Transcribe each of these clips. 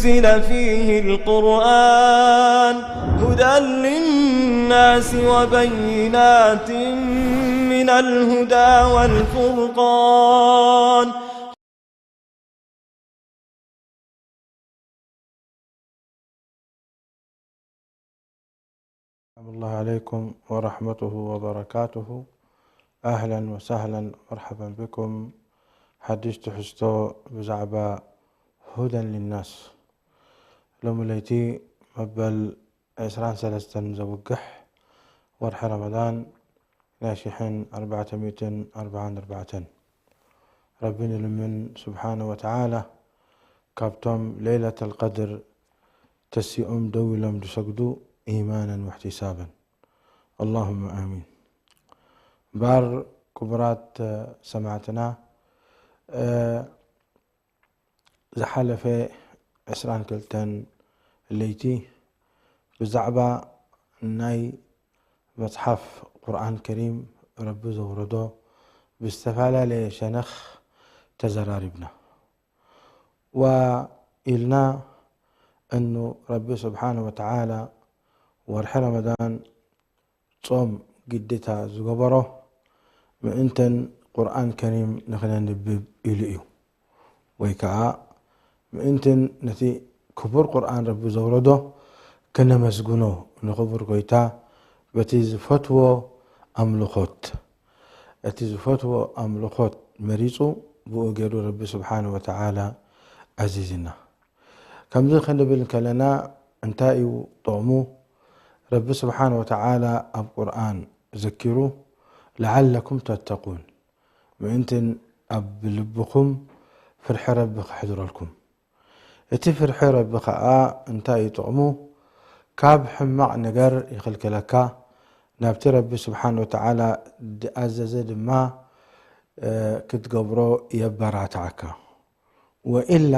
أنزل فيه القرآن هدى للناس وبينات من الهدى والفرقان. السلام الله عليكم ورحمته وبركاته. أهلا وسهلا، مرحبا بكم. ሓድሽ ትሕዝቶ ብዛዕባ هدى للناس። ሎሚ ለይቲ መበል ዕስራን ሰለስተን ዘውግሕ ወርሒ ረመዳን ናይ ሽሕን ኣርባዕተ ሚእትን ኣርባዓን ኣርባዕተን። ረቢ ንልምን ስብሓነ ወተዓላ ካብቶም ለይለተል ቀድር ተሲኦም ደው ኢሎም ዝሰግዱ ኢማናን ወሕቲሳብን። ኣላሁመ ኣሚን። እምበኣር ክቡራት ሰማዕትና፣ ዝሓለፈ ዕስራን ክልተን ለይቲ ብዛዕባ ናይ መጽሓፍ ቁርኣን ከሪም ረቢ ዘውረዶ ብዝተፈላለየ ሸነኽ ተዘራሪብና። ወኢልና እኑ ረቢ ስብሓነ ወተዓላ ወርሒ ረመዳን ጾም ግዴታ ዝገበሮ ምእንተን ቁርኣን ከሪም ንኽነንብብ ኢሉ እዩ። ወይ ከዓ ምእንትን ነቲ ክቡር ቁርኣን ረቢ ዘውረዶ ክነመስግኖ ንኽቡር ጎይታ በቲ ዝፈትዎ ኣምልኾት፣ እቲ ዝፈትዎ ኣምልኾት መሪጹ ብኡ ገይሩ ረቢ ስብሓነ ወተዓላ ኣዚዝና። ከምዚ ክንብል ከለና እንታይ እዩ ጥቕሙ? ረቢ ስብሓነ ወተዓላ ኣብ ቁርኣን ዘኪሩ ለዓለኩም ተተቁን፣ ምእንትን ኣብ ልብኹም ፍርሒ ረቢ ክሕድረልኩም። እቲ ፍርሒ ረቢ ኸዓ እንታይ እዩ ጥቕሙ? ካብ ሕማቕ ነገር ይኽልክለካ፣ ናብቲ ረቢ ስብሓነ ወተዓላ ዝኣዘዘ ድማ ክትገብሮ የበራትዓካ። ወኢላ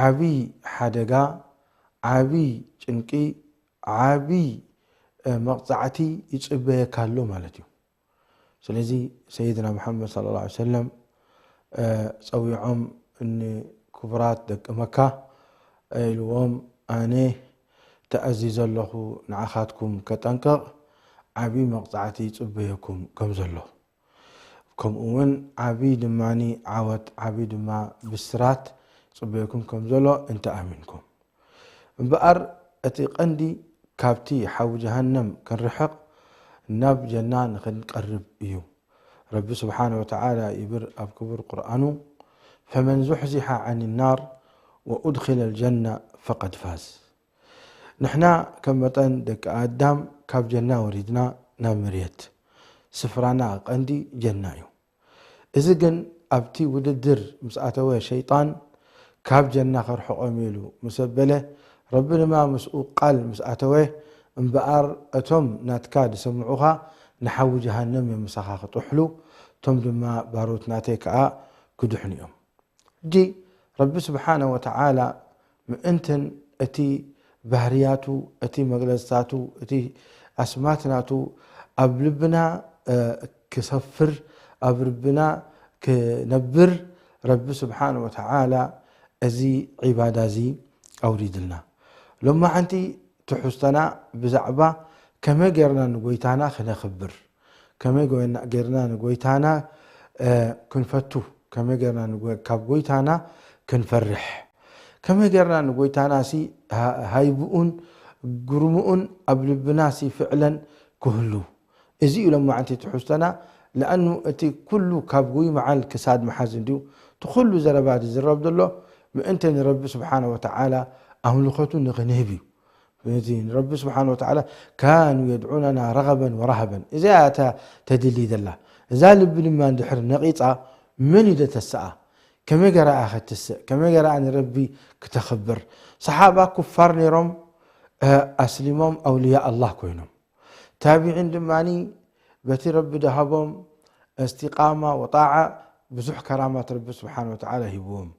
ዓብይ ሓደጋ፣ ዓብይ ጭንቂ፣ ዓብይ መቕፃዕቲ ይፅበየካ ኣሎ ማለት እዩ። ስለዚ ሰይድና መሓመድ ሰለላሁ ዐለይሂ ወሰለም ጸዊዖም ንክቡራት ደቂ መካ ኢልዎም፣ ኣነ ተኣዚዘ ኣለኹ ንዓኻትኩም ከጠንቅቕ ዓብዪ መቕጻዕቲ ይጽበየኩም ከም ዘሎ፣ ከምኡ እውን ዓብዪ ድማ ዓወት፣ ዓብዪ ድማ ብስራት ይጽበየኩም ከም ዘሎ እንተኣሚንኩም። እምበኣር እቲ ቀንዲ ካብቲ ሓዊ ጀሃነም ክንርሕቕ ናብ ጀና ንኽንቀርብ እዩ። ረቢ ስብሓነ ወተዓላ ይብል ኣብ ክቡር ቁርኣኑ፣ ፈመን ዙሕዚሐ ዓኒ ናር ወኡድኺለ ልጀና ፈቀድ ፋዝ። ንሕና ከም መጠን ደቂ ኣዳም ካብ ጀና ወሪድና ናብ መሬት፣ ስፍራና ቀንዲ ጀና እዩ። እዚ ግን ኣብቲ ውድድር ምስ ኣተወ ሸይጣን ካብ ጀና ከርሕቖም ኢሉ ምስ ኣበለ፣ ረቢ ድማ ምስኡ ቃል ምስ ኣተወ፣ እምበኣር እቶም ናትካ ዝሰምዑኻ ንሓዊ ጀሃነም እዮም ምሳኻ ክጥሕሉ፣ እቶም ድማ ባሮት ናተይ ከኣ ክድሕኑ እዮም። ሕጂ ረቢ ስብሓነ ወተዓላ ምእንትን እቲ ባህርያቱ፣ እቲ መግለጽታቱ፣ እቲ ኣስማት ናቱ ኣብ ልብና ክሰፍር፣ ኣብ ልብና ክነብር ረቢ ስብሓነ ወተዓላ እዚ ዒባዳ እዚ ኣውሪድልና። ሎማዓንቲ ትሕዝቶና ብዛዕባ ከመይ ጌርና ንጎይታና ክነኽብር፣ ከመይ ጎይና- ጌርና ንጎይታና እ፣ ክንፈቱ፣ ከመይ ጌርና ንጎ- ካብ ጎይታና ክንፈርሕ፣ ከመይ ጌርና ንጎይታና ሲ ሃ- ሃይብኡን ግርምኡን ኣብ ልብና ሲ ፍዕለን ክህሉ። እዚ እዩ ሎማዓንቲ ትሕዝቶና። ለኣኑ እቲ ኩሉ ካብ ጉይ መዓል ክሳድ መሓዝ እንድዩ። እቲ ኩሉ ዘረባ ዝዝረብ ዘሎ ምእንተ ንረቢ ስብሓነ ወተዓላ ኣምልኾቱ ንኽንህብ እዩ። ነቲ ንረቢ ስብሓነ ወተዓላ ካኑ የድዑናና ረገበን ወራህበን። እዚኣ እያ እታ ተድሊ ዘላ። እዛ ልቢ ድማ እንድሕር ነቒጻ መን እዩ ደተስኣ? ከመይ ገራ እያ ኸትስእ? ከመይ ገራ እያ ንረቢ ክተኽብር? ሰሓባ ኩፋር ነይሮም፣ እ፣ ኣስሊሞም ኣውልያ ኣላህ ኮይኖም። ታቢዒን ድማ በቲ ረቢ ደሃቦም እስቲቃማ ወጣዓ ብዙሕ ከራማት ረቢ ስብሓን ወተዓላ ሂብዎም።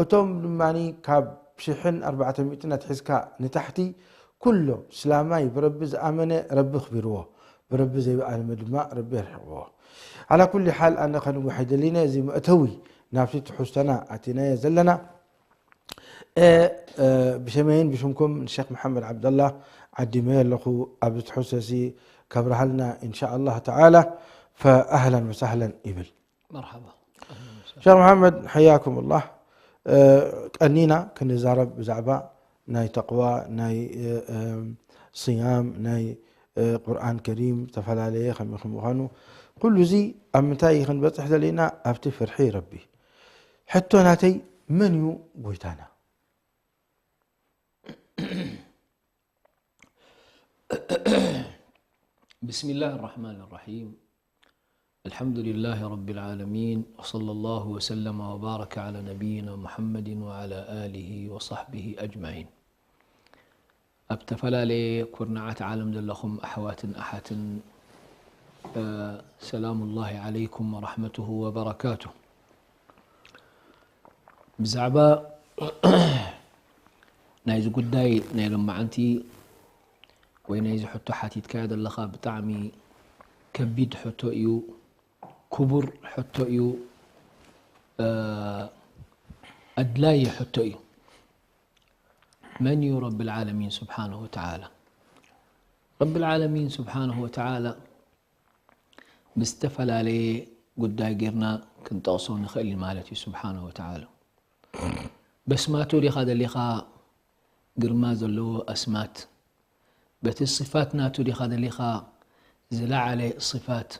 እቶም ድማ ካብ ሽሕን ኣርባዕተ ሚእትን ኣትሒዝካ ንታሕቲ ኩሎ ስላማይ ብረቢ ዝኣመነ ረቢ ኣኽቢርዎ፣ ብረቢ ዘይኣመነ ድማ ረቢ ኣርሒቕዎ። ዓላ ኩሊ ሓል ኣነ ከንውሕ ኣይደሊነ፣ እዚ መእተዊ ናብቲ ትሕዝቶና ኣቲናዮ ዘለና። እ፣ እ፣ ብሸመይን ብሽምኩም ንሸክ መሓመድ ዓብደላ ዓዲመ ኣለኹ። ኣብዚ ትሕዝቶሲ ከብርሃልና እንሻ ኣላህ ተዓላ፣ ፈኣህለን ወሳህለን ይብል። መርሓባ። ሸክ መሓመድ፣ ሓያኩም ኣላህ። ቀኒና ክንዛረብ ብዛዕባ ናይ ተቕዋ፣ ናይ ስያም፣ ናይ ቁርኣን ከሪም ዝተፈላለየ ከመይ ከም ምዃኑ፣ ኩሉ እዚ ኣብ ምንታይ ክንበፅሕ ዘለና? ኣብቲ ፍርሒ ረቢ። ሕቶ ናተይ፣ መን እዩ ጎይታና? بسم الله الرحمن الرحيم. الحمد لله رب العالمين، وصلى الله وسلم وبارك على نبينا محمد وعلى آله وصحبه أجمعين. ኣብ ዝተፈላለየ ኩርናዓት ዓለም ዘለኹም ኣሕዋትን ኣሓትን፣ ሰላሙላሂ ዓለይኩም ወራሕመቱሁ ወበረካቱ። ብዛዕባ ናይዚ ጉዳይ ናይ ሎማዓንቲ ወይ ናይዚ ሕቶ ሓቲትካዮ ዘለኻ ብጣዕሚ ከቢድ ሕቶ እዩ፣ ክቡር ሕቶ እዩ፣ ኣድላዪ ሕቶ እዩ። መን እዩ ረብል ዓለሚን ስብሓነሁ ወተዓላ? ረብል ዓለሚን ስብሓነሁ ወተዓላ ብዝተፈላለየ ጉዳይ ጌርና ክንጠቕሶ ንኽእል ማለት እዩ። ስብሓነሁ ወተዓላ በስማቱ ዲኻ ደሊኻ ግርማ ዘለዎ ኣስማት፣ በቲ ስፋት ናቱ ዲኻ ደሊኻ ዝለዓለ ስፋት፣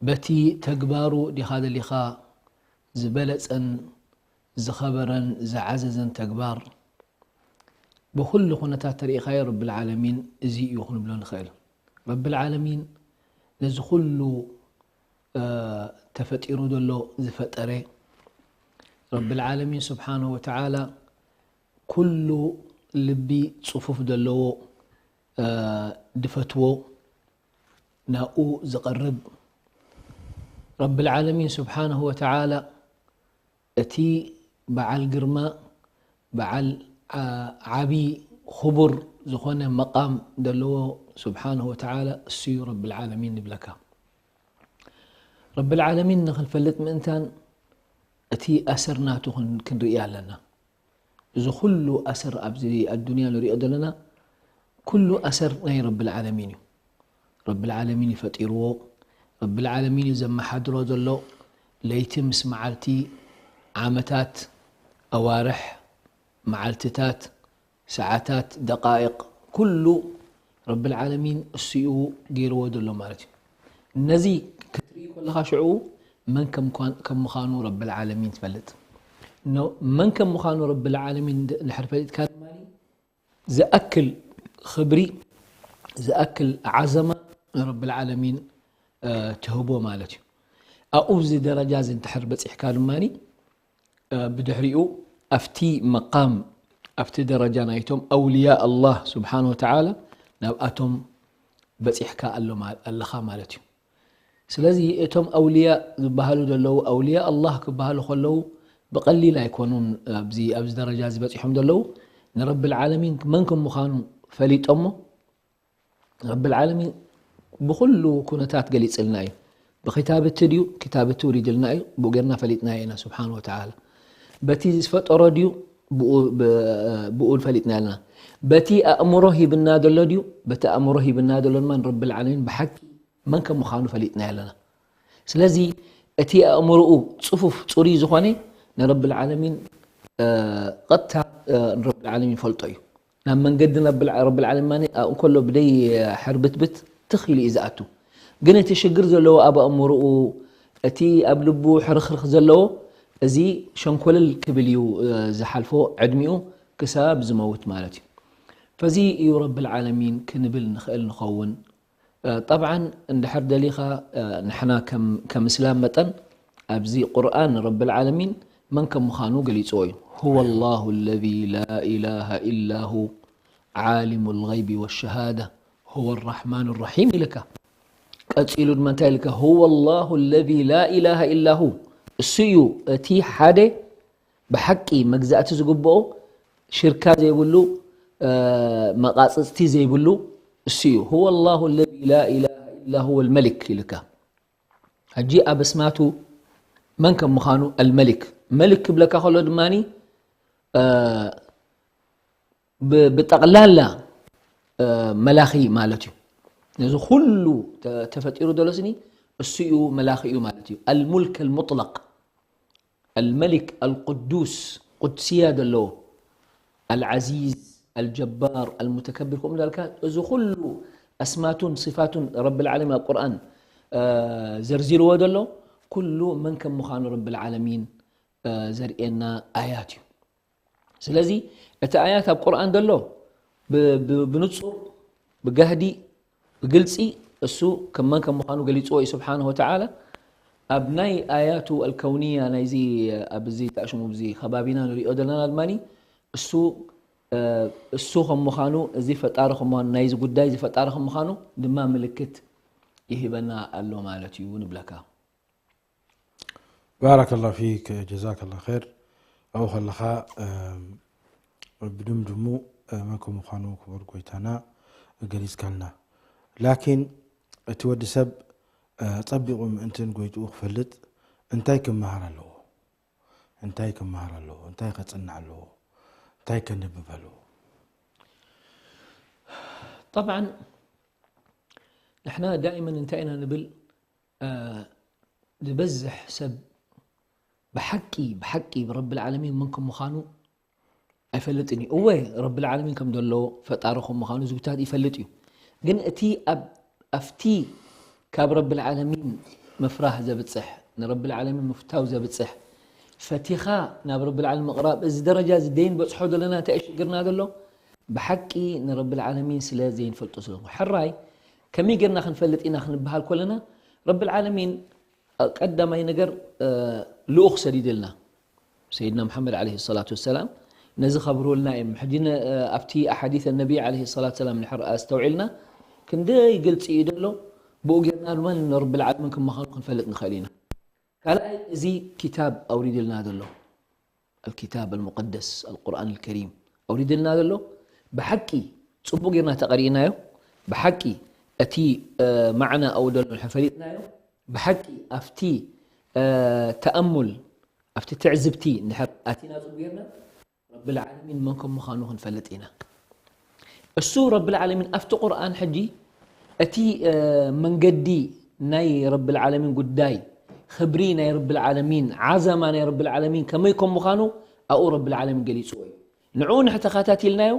በቲ ተግባሩ ዲኻ ደሊኻ ዝበለጸን ዝኸበረን ዝዓዘዘን ተግባር፣ ብኹሉ ኩነታት ተሪኢኻዮ ረብል ዓለሚን እዚ እዩ ክንብሎ ንኽእል። ረብል ዓለሚን ነዚ ኩሉ ተፈጢሩ ዘሎ ዝፈጠረ ረብል ዓለሚን ስብሓነሁ ወተዓላ ኩሉ ልቢ ጽፉፍ ዘለዎ ድፈትዎ ናብኡ ዝቐርብ ረብል ዓለሚን ስብሓነሁ ወተዓላ እቲ በዓል ግርማ በዓል ዓቢ ክቡር ዝኾነ መቃም ዘለዎ ስብሓነሁ ወተዓላ እሱ እዩ ረብል ዓለሚን ንብለካ። ረብል ዓለሚን ንኽንፈልጥ ምእንታን እቲ ኣሰር ናቱ ክንርኢ ኣለና። እዚ ኩሉ ኣሰር ኣብዚ ኣዱንያ ንሪኦ ዘለና ኩሉ ኣሰር ናይ ረብል ዓለሚን እዩ። ረብል ዓለሚን እዩ ፈጢርዎ። ረብል ዓለሚን እዩ ዘመሓድሮ ዘሎ። ለይቲ ምስ መዓልቲ፣ ዓመታት፣ ኣዋርሕ፣ መዓልትታት፣ ሰዓታት፣ ደቃይቕ፣ ኩሉ ረብል ዓለሚን እሱ እዩ ገይርዎ ዘሎ ማለት እዩ። ነዚ ክትርኢ ከለኻ ሽዑ መን ከም ምዃኑ ረብል ዓለሚን ትፈልጥ። መን ከም ምዃኑ ረብል ዓለሚን እንድሕር ፈሊጥካ ድማ ዝኣክል ክብሪ ዝኣክል ዓዘማ ንረብል ዓለሚን ትህቦ ማለት እዩ። ኣብኡ እዚ ደረጃ እዚ እንድሕር በፂሕካ ድማ ብድሕሪኡ ኣብቲ መቃም ኣብቲ ደረጃ ናይቶም ኣውልያ ኣላህ ስብሓን ወተዓላ ናብኣቶም በፂሕካ ኣለኻ ማለት እዩ። ስለዚ እቶም ኣውልያ ዝበሃሉ ዘለዉ ኣውልያ ኣላህ ክበሃሉ ከለዉ ብቐሊል ኣይኮኑን ኣብዚ ኣብዚ ደረጃ እዚ በፂሖም ዘለዉ። ንረብል ዓለሚን መን ከም ምዃኑ ፈሊጦሞ ረብል ዓለሚን ብኹሉ ኩነታት ገሊፅልና እዩ። ብክታብቲ ድዩ ክታብቲ ውሪድልና እዩ ብኡ ገርና ፈሊጥና ኢና ስብሓን ወተዓላ። በቲ ዝፈጠሮ ድዩ ብኡ ፈሊጥና ኣለና። በቲ ኣእምሮ ሂብና ዘሎ ድዩ በቲ ኣእምሮ ሂብና ዘሎ ድማ ንረብል ዓለሚን ብሓቂ መን ከም ምዃኑ ፈሊጥና ኣለና። ስለዚ እቲ ኣእምሮኡ ፅፉፍ ፅሩይ ዝኾነ ንረብል ዓለሚን ቀጥታ ንረብል ዓለሚን ይፈልጦ እዩ። ናብ መንገዲ ረብል ዓለሚን እንከሎ ብደይ ሕርብትብት ትኽ ኢሉ እዩ ዝኣቱ። ግን እቲ ሽግር ዘለዎ ኣብ ኣእምሮኡ እቲ ኣብ ልቡ ሕርኽርኽ ዘለዎ እዚ ሸንኮለል ክብል እዩ ዝሓልፎ ዕድሚኡ ክሳብ ዝመውት ማለት እዩ። ፈዚ እዩ ረብል ዓለሚን ክንብል ንኽእል ንኸውን። ጠብዓን እንድሕር ደሊኻ ንሕና ከም እስላም መጠን ኣብዚ ቁርኣን ረብል ዓለሚን መን ከም ምዃኑ ገሊፅዎ እዩ። هو الله الذي لا إله إلا هو عالم الغيب والشهادة هو الرحمن الرحيم ኢልካ። ቀፂሉ ድማ እንታይ ኢልካ? هو الله الذي لا إله إلا هو እሱ እዩ እቲ ሓደ ብሓቂ መግዛእቲ ዝግብኦ ሽርካ ዘይብሉ መቓፅፅቲ ዘይብሉ እሱ እዩ። هو الله الذي لا إله إلا هو الملك ኢልካ። ሕጂ ኣብ ኣስማቱ መን ከም ምዃኑ ኣልመሊክ መሊክ ክብለካ ከሎ ድማ ብ- ብጠቕላላ እ፣ መላኺ ማለት እዩ። ነዚ ኩሉ ተ- ተፈጢሩ ዘሎ ስኒ እሱ እዩ፣ መላኺ እዩ ማለት እዩ። الملك المطلق، الملك القدوس، ቁድስያ ዘለዎ፣ العزيز الجبار المتكبر፣ ከምኡ እንዳልካ እዚ ኩሉ ኣስማቱን ሲፋቱን ረብል ዓለሚን ኣብ ቁርኣን እ፣ ዘርዚርዎ ዘሎ ኩሉ መን ከም ምዃኑ ረብል ዓለሚን እ፣ ዘርእየና ኣያት እዩ። ስለዚ እቲ ኣያት ኣብ ቁርኣን ዘሎ ብ- ብ- ብንጹር፣ ብጋህዲ፣ ብግልጺ እሱ ከም መን ከም ምዃኑ ገሊጽዎ እዩ ስብሓንሁ ወተዓላ። ኣብ ናይ ኣያቱ ኣልከውንያ ናይዚ ኣብዚ ተኣሽሙ ኣብዚ ከባቢና ንሪኦ ዘለና ድማ እሱ እ፣ እሱ ከም ምዃኑ፣ እዚ ፈጣሪ ከም ምዃኑ፣ ናይዚ ጉዳይ እዚ ፈጣሪ ከም ምዃኑ ድማ ምልክት ይህበና ኣሎ ማለት እዩ ንብለካ። ባረከላሁ ፊክ፣ ጀዛከላሁ ኸይር። ኣብኡ ከለኻ እም፣ ብድምድሙ እ፣ መን ከም ምዃኑ ክቡር ጎይታና ገሊጽካልና። ላኪን እቲ ወዲ ሰብ እ፣ ጸቢቑ ምእንትን ጎይትኡ ክፈልጥ እንታይ ክመሃር ኣለዎ? እንታይ ክመሃር ኣለዎ? እንታይ ከጽንዕ ኣለዎ? እንታይ ከንብብ ኣለዎ? ጠብዓን ንሕና ዳይመን እንታይ ኢና ንብል? እ፣ ዝበዝሕ ሰብ ብሓቂ ብሓቂ ብረብል ዓለሚን መን ከም ምዃኑ ኣይፈልጥን እዩ። እወ፣ ረብል ዓለሚን ከም ዘሎ፣ ፈጣሪ ከም ምዃኑ ዝጉታት ይፈልጥ እዩ። ግን እቲ ኣብ ኣብቲ ካብ ረብል ዓለሚን ምፍራህ ዘብጽሕ፣ ንረብል ዓለሚን ምፍታው ዘብጽሕ፣ ፈቲኻ ናብ ረብል ዓለሚን ምቕራብ፣ እዚ ደረጃ እዚ ደይንበጽሖ ዘለና እንታይ እዩ ሽግርና ዘሎ? ብሓቂ ንረብል ዓለሚን ስለ ዘይንፈልጦ ስለ ዝኾነ። ሕራይ ከመይ ጌርና ክንፈልጥ ኢና ክንበሃል ከለና፣ ረብል ዓለሚን ቀዳማይ ነገር ልኡኽ ሰዲድልና ሰይድና መሓመድ ዓለይሂ ሰላቱ ወሰላም ነዚ ከብርሁልና እዮም። ሕጂ ን- ኣብቲ ኣሓዲት ነቢ ዓለይሂ ሰላቱ ወሰላም ንድሕር ኣስተውዒልና ክንደይ ግልፂ እዩ ዘሎ። ብኡ ጌርና ድማ ንረብል ዓለሚን ከም ምዃኑ ክንፈልጥ ንኽእል ኢና። ካልኣይ እዚ ኪታብ ኣውሪድልና ዘሎ الكتاب المقدس القرآن الكريم ኣውሪድልና ዘሎ ብሓቂ ፅቡቅ ጌርና ተቐሪእናዮ። ብሓቂ እቲ ማዕና ኣብኡ ዘሎ ፈሊጥናዮ። ብሓቂ ኣብቲ ተኣሙል ኣብቲ ትዕዝብቲ እንድሕር ኣቲና ፅቡቅ ጌርና ረብል ዓለሚን መን ከም ምዃኑ ክንፈልጥ ኢና። እሱ ረብል ዓለሚን ኣብቲ ቁርኣን ሕጂ እቲ መንገዲ ናይ ረብል ዓለሚን ጉዳይ ክብሪ ናይ ረብል ዓለሚን ዓዘማ ናይ ረብል ዓለሚን ከመይ ከም ምዃኑ ኣብኡ ረብል ዓለሚን ገሊፅዎ እዩ። ንዕኡ ንሕተኻታቲልናዮ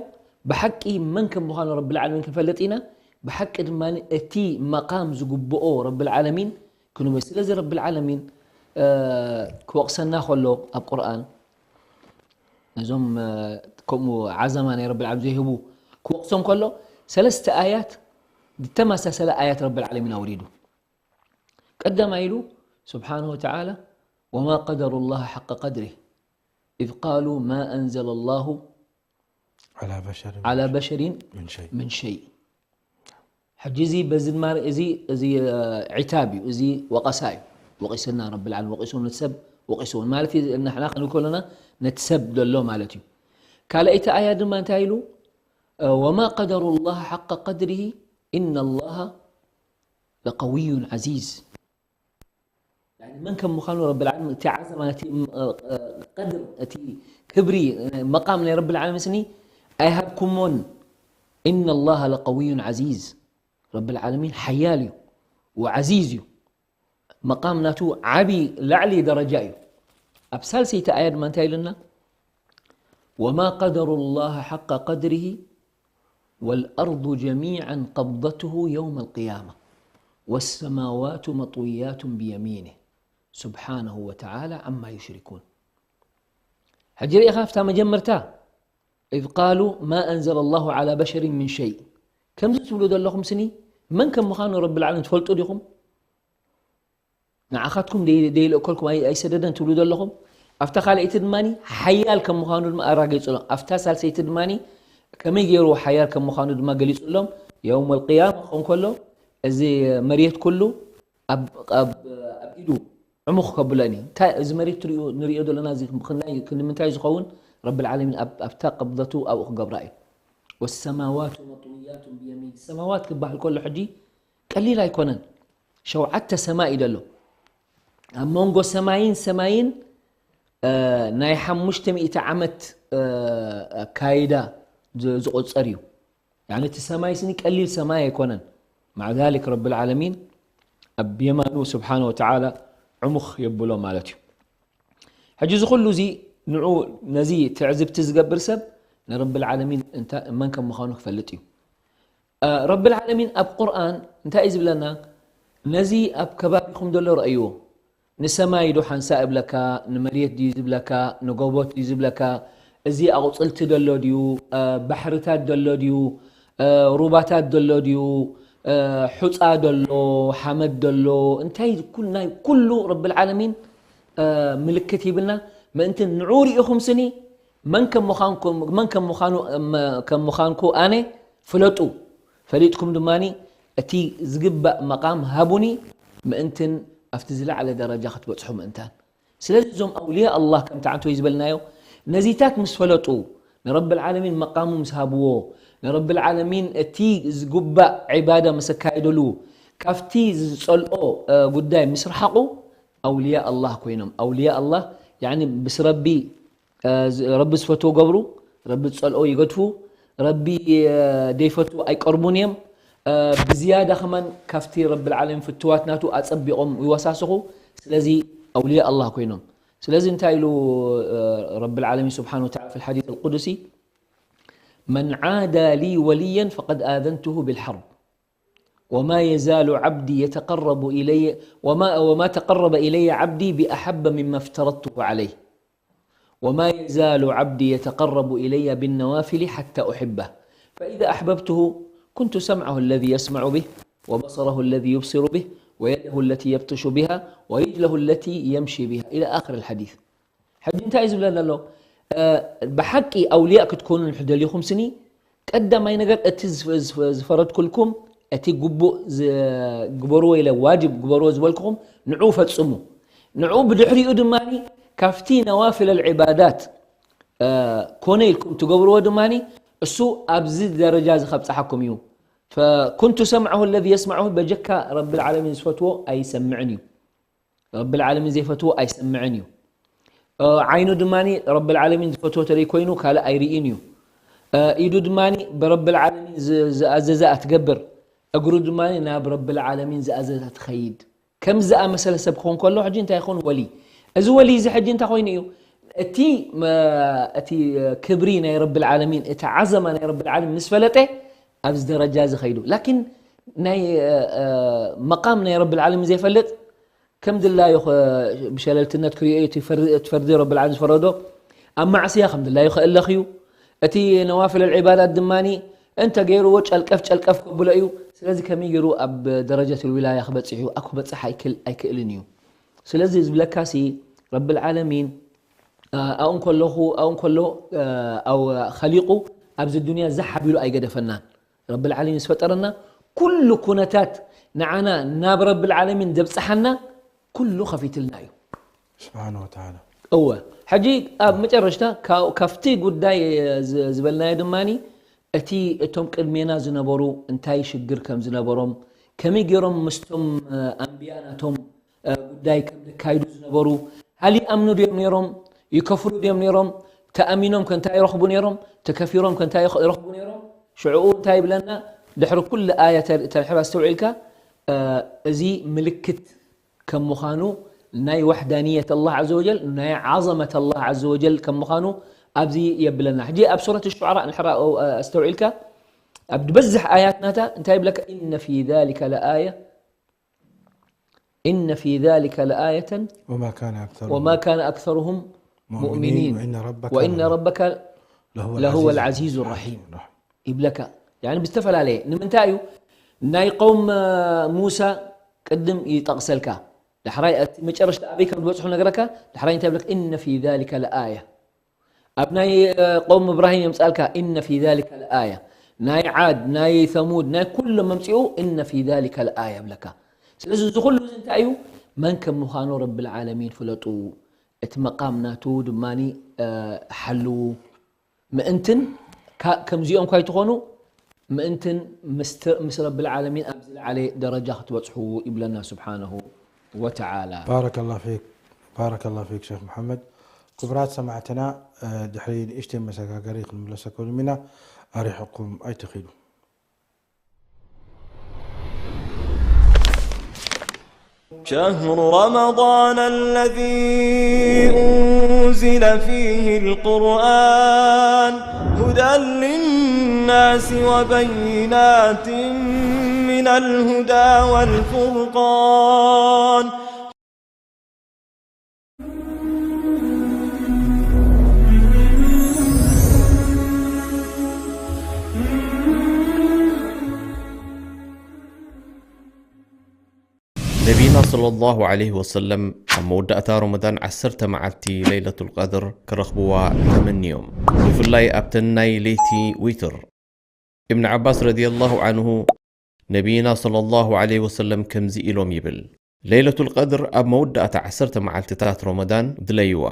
ብሓቂ መን ከም ምዃኑ ረብል ዓለሚን ክንፈልጥ ኢና። ብሓቂ ድማ እቲ መቃም ዝግብኦ ረብል ዓለሚን ክንበ ስለዚ ረብል ዓለሚን ክወቕሰና ከሎ ኣብ ቁርኣን ነዞም ከምኡ ዓዘማ ናይ ረብል ዓለሚን ዘይህቡ ክወቕሶም ከሎ ሰለስተ ኣያት ብተመሳሰለ ኣያት ረብል ዓለሚን ኣውሪዱ። ቀዳማይ ኢሉ ስብሓንሁ ወተዓላ وما قدروا الله حق قدره إذ قالوا ما أنزل الله على بشر على بشر من شيء من شيء ሕጂ እዚ በዚ ድማ እዚ እዚ ዒታብ እዩ፣ እዚ ወቐሳ እዩ። ወቒስና ረብል ዓለሚን ወቒስዎም፣ ነቲ ሰብ ወቒስዎም ማለት እዩ። ንሕና ክንብል ከለና ነቲ ሰብ ዘሎ ማለት እዩ። ካልኣይቲ ኣያ ድማ እንታይ ኢሉ? وما قدروا الله حق قدره إن الله لقوي عزيز መን ከም ምዃኑ ረብል ዓለሚን እቲ ዓዘማ እቲ ቀድር እቲ ክብሪ መቃም ናይ ረብል ዓለሚን ስኒ ኣይሃብኩሞን። إن الله لقوي عزيز ረብል ዓለሚን ሓያል እዩ ወዓዚዝ እዩ። መቃም ናቱ ዓቢ ላዕሊ ደረጃ እዩ። ኣብ ሳልሰይቲ ኣያ ድማ እንታይ ኢሉና? وما قدروا الله حق قدره والأرض جميعا قبضته يوم القيامة والسماوات مطويات بيمينه سبحانه وتعالى عما يشركون ሕጂ ርኢኻ ኣብታ መጀመርታ إذ قالوا ما أنزل الله على بشر من شيء ከምዚ ትብሉ ዘለኹም ስኒ መን ከም ምዃኑ ረብል ዓለሚን ትፈልጡ ዲኹም? ንዓኻትኩም ደይ- ደይልእከልኩም ኣይ- ኣይሰደደን ትብሉ ዘለኹም። ኣብታ ካልኣይቲ ድማ ሓያል ከም ምዃኑ ድማ ኣራጊጹሎም። ኣብታ ሳልሰይቲ ድማ ከመይ ገይሩ ሓያል ከም ምዃኑ ድማ ገሊጹሎም። የውም ኣልቅያማ ክኸውን ከሎ እዚ መሬት ኩሉ ኣብ ኣብ ኣብ ኢዱ ዕሙኽ ከብለኒ እንታይ እዚ መሬት ትሪኡ ንሪኦ ዘለና እዚ ክንይ ክንምንታይ ዝኸውን ረብል ዓለሚን ኣብ ኣብታ ቀብደቱ ኣብኡ ክገብራ እዩ። ወሰማዋቱ መጥውያቱ ብየሚን ሰማዋት ክበሃል ከሎ ሕጂ ቀሊል ኣይኮነን። ሸውዓተ ሰማይ እዩ ዘሎ። ኣብ መንጎ ሰማይን ሰማይን ናይ ሓሙሽተ ሚእቲ ዓመት ኣካይዳ ዝ- ዝቑጸር እዩ። ያኒ እቲ ሰማይ ስኒ ቀሊል ሰማይ ኣይኮነን። ማዕ ዛሊክ ረብል ዓለሚን ኣብ የማኑ ስብሓነ ወተዓላ ዕሙኽ የብሎ ማለት እዩ። ሕጂ እዚ ኩሉ እዚ ንዑ ነዚ ትዕዝብቲ ዝገብር ሰብ ንረብል ዓለሚን እንታ- መን ከም ምዃኑ ክፈልጥ እዩ። እ፣ ረብል ዓለሚን ኣብ ቁርኣን እንታይ እዩ ዝብለና? ነዚ ኣብ ከባቢኹም ዘሎ ረእይዎ። ንሰማይ ዶ ሓንሳእ እብለካ፣ ንመሬት ድዩ ዝብለካ፣ ንጎቦት ድዩ ዝብለካ፣ እዚ ኣቑጽልቲ ደሎ ድዩ፣ እ፣ ባሕርታት ደሎ ድዩ፣ እ፣ ሩባታት ደሎ ድዩ፣ እ፣ ሑጻ ደሎ፣ ሓመድ ደሎ፣ እንታይ ኩል- ናይ ኩሉ ረብል ዓለሚን እ፣ ምልክት ሂብና ምእንቲ ንዑ ርኢኹም ስኒ መን ከም ምዃንኩም- መን ከም ምዃኑ- እም- ከም ምዃንኩ ኣነ ፍለጡ። ፈሊጥኩም ድማ እቲ ዝግባእ መቓም ሃቡኒ ምእንትን ኣብቲ ዝለዓለ ደረጃ ክትበጽሑ ምእንታን። ስለዚ እዞም ኣውልያ ኣላህ ከምቲ ዓንተወይ ዝበልናዮ ነዚታት ምስ ፈለጡ ንረብል ዓለሚን መቓሙ ምስ ሃብዎ ንረብል ዓለሚን እቲ ዝግባእ ዒባዳ ምስ ኣካየደሉ ካብቲ ዝጸልኦ እ፣ ጉዳይ ምስ ረሓቑ ኣውልያ ኣላህ ኮይኖም። ኣውልያ ኣላህ ያኒ ምስ ረቢ እ፣ ዝ- ረቢ ዝፈትዎ ገብሩ፣ ረቢ ዝጸልኦ ይገድፉ፣ ረቢ እ፣ ደይፈትዎ ኣይቀርቡን እዮም። እ፣ ብዝያዳ ከማን ካብቲ ረብል ዓለሚን ፍትዋት ናቱ ኣጸቢቖም ይወሳስኹ። ስለዚ ኣውልያ ኣላህ ኮይኖም። ስለዚ እንታይ ኢሉ እ፣ ረብል ዓለሚን ስብሓነ ወተዓላ ፊል ሓዲስ ኣልቁዱሲ መን ዓዳ ሊ ወልየን ፈቀድ ኣዘንቱሁ ቢልሐርብ ወማ የዛሉ ዓብዲ የተቀረቡ ኢለየ ወማ ወማ ተቀረበ ኢለየ ዓብዲ ቢአሐበ ሚማ እፍተረድቱሁ ዓለይህ ወማ የዛሉ ዓብዲ የተቀረቡ ኢለየ ቢነዋፊሊ ሐታ ኡሕበህ ፈኢዛ አሕበብቱሁ ኩንቱ ሰምዐሁ አለዚ የስመዑ ቢህ ወበሰረሁ አለዚ ዩብሲሩ ቢህ ወየደሁ አለቲ የብጥሹ ቢሃ ወሪጅለሁ አለቲ የምሺ ቢሃ ኢላ ኣኽር ልሐዲስ። ሕጂ እንታይ እዩ ዝብለና ኣሎ? እ፣ ብሓቂ ኣውልያእ ክትኮኑ እንድሕር ደሊኹም ስኒ ቀዳማይ ነገር እቲ ዝፈረድኩልኩም እቲ ግቡእ ግበርዎ ኢለ ዋጅብ ግበርዎ ዝበልኩኹም ንዑ ፈጽሙ። ንዑ ብድሕሪኡ ድማ ካብቲ ነዋፍል ኣልዕባዳት ኮነ ኢልኩም ትገብርዎ ድማ እሱ ኣብዚ ደረጃ እዚ ከብፅሓኩም እዩ። ፈኩንቱ ሰምዐሁ ለዚ የስመዐሁ በጀካ ረብል ዓለሚን ዝፈትዎ ኣይሰምዕን እዩ። ረብል ዓለሚን ዘይፈትዎ ኣይሰምዕን እዩ። ዓይኑ ድማ ረብል ዓለሚን ዝፈትዎ ተደይ ኮይኑ ካልእ ኣይርእን እዩ። ኢዱ ድማ ብረብል ዓለሚን ዝኣዘዘ ኣትገብር፣ እግሩ ድማ ናብ ረብል ዓለሚን ዝኣዘዘ ትኸይድ። ከም ዝኣመሰለ ሰብ ክኾን ከሎ ሕጂ እንታይ ይኾን? ወሊ። እዚ ወሊ እዚ ሕጂ እንታይ ኮይኑ እዩ? እቲ እቲ ክብሪ ናይ ረብል ዓለሚን፣ እቲ ዓዘማ ናይ ረብል ዓለሚን ምስ ፈለጠ ኣብዚ ደረጃ እዚ ኸይዱ። ላኪን ናይ መቃም ናይ ረብል ዓለሚን ዘይፈልጥ ከም ድላዩ ብሸለልትነት ክሪኦ እዩ። እቲ ፈርዲ ረብል ዓለሚን ዝፈረዶ ኣብ ማዕስያ ከም ድላዩ ክእለኽ እዩ። እቲ ነዋፍል ኣልዒባዳት ድማ እንተ ገይርዎ ጨልቀፍ ጨልቀፍ ከብሎ እዩ። ስለዚ ከመይ ገይሩ ኣብ ደረጀት ልዊላያ ክበፅሕ እዩ? ኣብ ክበፅሕ ኣይክእልን እዩ። ስለዚ ዝብለካሲ ረብል ዓለሚን ኣብኡ እንከለኹ ኣብኡ እንከሎ ኸሊቁ ኣብዚ ዱንያ ዛሕ ኣቢሉ ኣይገደፈናን። ረብል ዓለሚን ዝፈጠረና ኩሉ ኩነታት ንዓና ናብ ረብል ዓለሚን ዘብፅሓና ኩሉ ከፊትልና እዩ። ስብሓነ ወተዓላ። እወ። ሕጂ ኣብ መጨረሽታ ካብቲ ጉዳይ ዝበልናዮ ድማ እቲ እቶም ቅድሜና ዝነበሩ እንታይ ሽግር ከም ዝነበሮም ከመይ ገይሮም ምስቶም ኣንብያ ናቶም ጉዳይ ከም ዘካይዱ ዝነበሩ፣ ሃል ይኣምኑ ድዮም ነይሮም? ይከፍሩ ድዮም ነይሮም? ተኣሚኖም ከ እንታይ ይረኽቡ ነይሮም? ተከፊሮም ከ እንታይ ይረኽቡ ነይሮም? ሽዕኡ እንታይ ይብለና? ድሕሪ ኩሉ ኣያ ተንሕብ ኣስተውዒልካ፣ እዚ ምልክት ከም ምዃኑ ናይ ዋሕዳንየት ኣላህ ዓዘ ወጀል፣ ናይ ዓዘመት ኣላህ ዓዘ ወጀል ከም ምዃኑ ኣብዚ የብለና። ሕጂ ኣብ ሱረት ሹዓራ እንድሕር ኣስተውዒልካ፣ ኣብ ዝበዝሕ ኣያት ናታ እንታይ ይብለካ? ኢነ ፊ ዛሊከ ለኣያ إن في ذلك لآية وما كان أكثرهم وما كان أكثرهم مؤمنين وإن ربك وإن ربك لهو لهو العزيز العزيز الرحيم الرحيم. ይብለካ። يعني ብዝተፈላለየ ንምንታይ እዩ ናይ ቀውም ሙሳ ቅድም ይጠቕሰልካ፣ ዳሕራይ እቲ መጨረሽታ ኣበይ ከም ዝበፅሑ ነገረካ። ዳሕራይ እንታይ ይብለካ? إن في ذلك لآية ኣብ ናይ ቀውም እብራሂም የምፃልካ إن في ذلك لآية ናይ ዓድ ናይ ሰሙድ ናይ ኩሎም መምፅኡ إن في ذلك لآية ይብለካ። ስለዚ እዚ ኩሉ እዚ እንታይ እዩ? መን ከም ምዃኑ ረብል ዓለሚን ፍለጡ። እቲ መቃም ናቱ ድማ ሓልዉ። ምእንትን ከምዚኦም ኳይትኾኑ ምእንትን ምስ ረብል ዓለሚን ኣብ ዝለዓለ ደረጃ ክትበፅሑ ይብለና ስብሓነሁ ወተዓላ። بارك الله فيك بارك الله فيك شيخ محمد ክቡራት ሰማዕትና፣ ድሕሪ ንእሽተይ መሰጋገሪ ክንምለሰኩም ኢና። ኣሪሕኩም ኣይትኺዱ። شهر رمضان الذي أنزل فيه القرآن هدى للناس وبينات من الهدى والفرقان. ነቢና ሰለላሁ ዐለይሂ ወሰለም ኣብ መወዳእታ ረመዳን ዓሰርተ መዓልቲ ለይለቱል ቀድር ክረኽብዋ ተመንዮም፣ ብፍላይ ኣብተን ናይ ለይቲ ዊትር። እብን ዓባስ ረዲየላሁ ዐንሁ ነቢና ሰለላሁ ዐለይሂ ወሰለም ከምዚ ኢሎም ይብል፣ ለይለቱል ቀድር ኣብ መወዳእታ ዓሰርተ መዓልትታት ረመዳን ድለይዋ።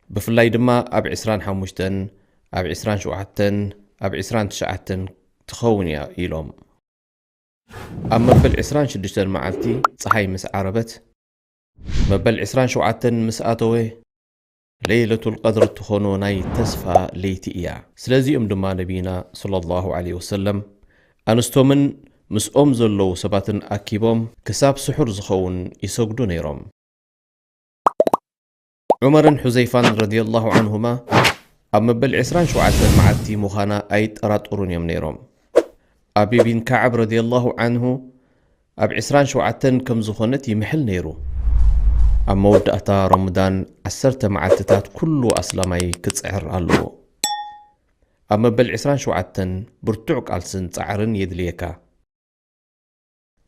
ብፍላይ ድማ ኣብ ዕስራን ሓሙሽተን፣ ኣብ ዕስራን ሸውዓተን፣ ኣብ ዕስራን ትሽዓተን ትኸውን እያ ኢሎም። ኣብ መበል ዕስራን ሽዱሽተን መዓልቲ ጸሓይ ምስ ዓረበት፣ መበል ዕስራን ሸውዓተን ምስ ኣተወ፣ ለይለቱል ቀድር እትኾኖ ናይ ተስፋ ለይቲ እያ። ስለዚኦም ድማ ነቢና ሰለላሁ ዐለይሂ ወሰለም ኣንስቶምን ምስኦም ዘለዉ ሰባትን ኣኪቦም ክሳብ ስሑር ዝኸውን ይሰግዱ ነይሮም። ዑመርን ሑዘይፋን ረዲየላሁ ዐንሁማ ኣብ መበል ዕስራን ሸውዓተን መዓልቲ ምዃና ኣይጠራጠሩን እዮም ነይሮም። ኣቢ ቢን ከዓብ ረዲየላሁ ዐንሁ ኣብ ዕስራን ሸውዓተን ከም ዝኾነት ይምሕል ነይሩ። ኣብ መወዳእታ ረመዳን ዓሰርተ መዓልትታት ኩሉ ኣስላማይ ክጽዕር ኣለዎ። ኣብ መበል ዕስራን ሸውዓተን ብርቱዕ ቃልስን ጻዕርን የድልየካ።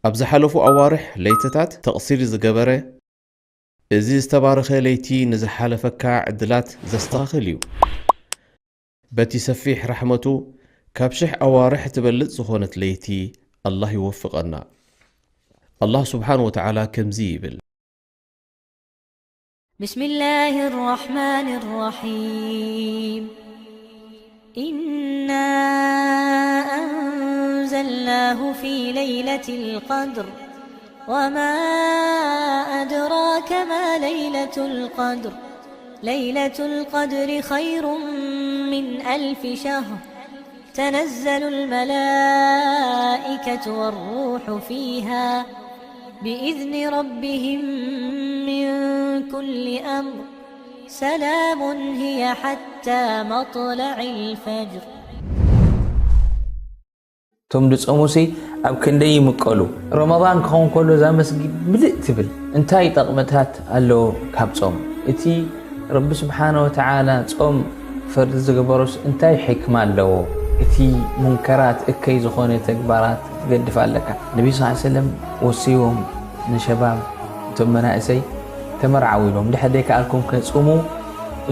ኣብ ዝሓለፉ ኣዋርሕ ለይትታት ተቕሲር ዝገበረ፣ እዚ ዝተባረኸ ለይቲ ንዝሓለፈካ ዕድላት ዘስተኻኽል እዩ። በቲ ሰፊሕ ራሕመቱ ካብ ሽሕ ኣዋርሕ ትበልጽ ዝኾነት ለይቲ ኣላህ ይወፍቐና። ኣላህ ስብሓን ወተዓላ ከምዚ ይብል። بسم الله الرحمن الرحيم. إنا أنزلناه في ليلة القدر. وما أدراك ما ليلة القدر. ليلة القدر خير من ألف شهر. تنزل الملائكة والروح فيها بإذن ربهم من كل أمر. سلام هي حتى مطلع الفجر. እቶም ድጾሙሲ ኣብ ክንደይ ይምቀሉ። ረመዳን ክኸውን ከሎ እዛ መስጊድ ምልእ ትብል። እንታይ ጠቕምታት ኣለዎ ካብ ጾም? እቲ ረቢ ስብሓነ ወተዓላ ጾም ፈርዲ ዝገበሮስ እንታይ ሕክማ ኣለዎ? እቲ ሙንከራት እከይ ዝኾነ ተግባራት ትገድፍ ኣለካ። ነቢ ስ ሰለም ወስይዎም ንሸባብ እቶም መናእሰይ ተመርዓው ኢሎም ድሕር ደይከኣልኩም ከጽሙ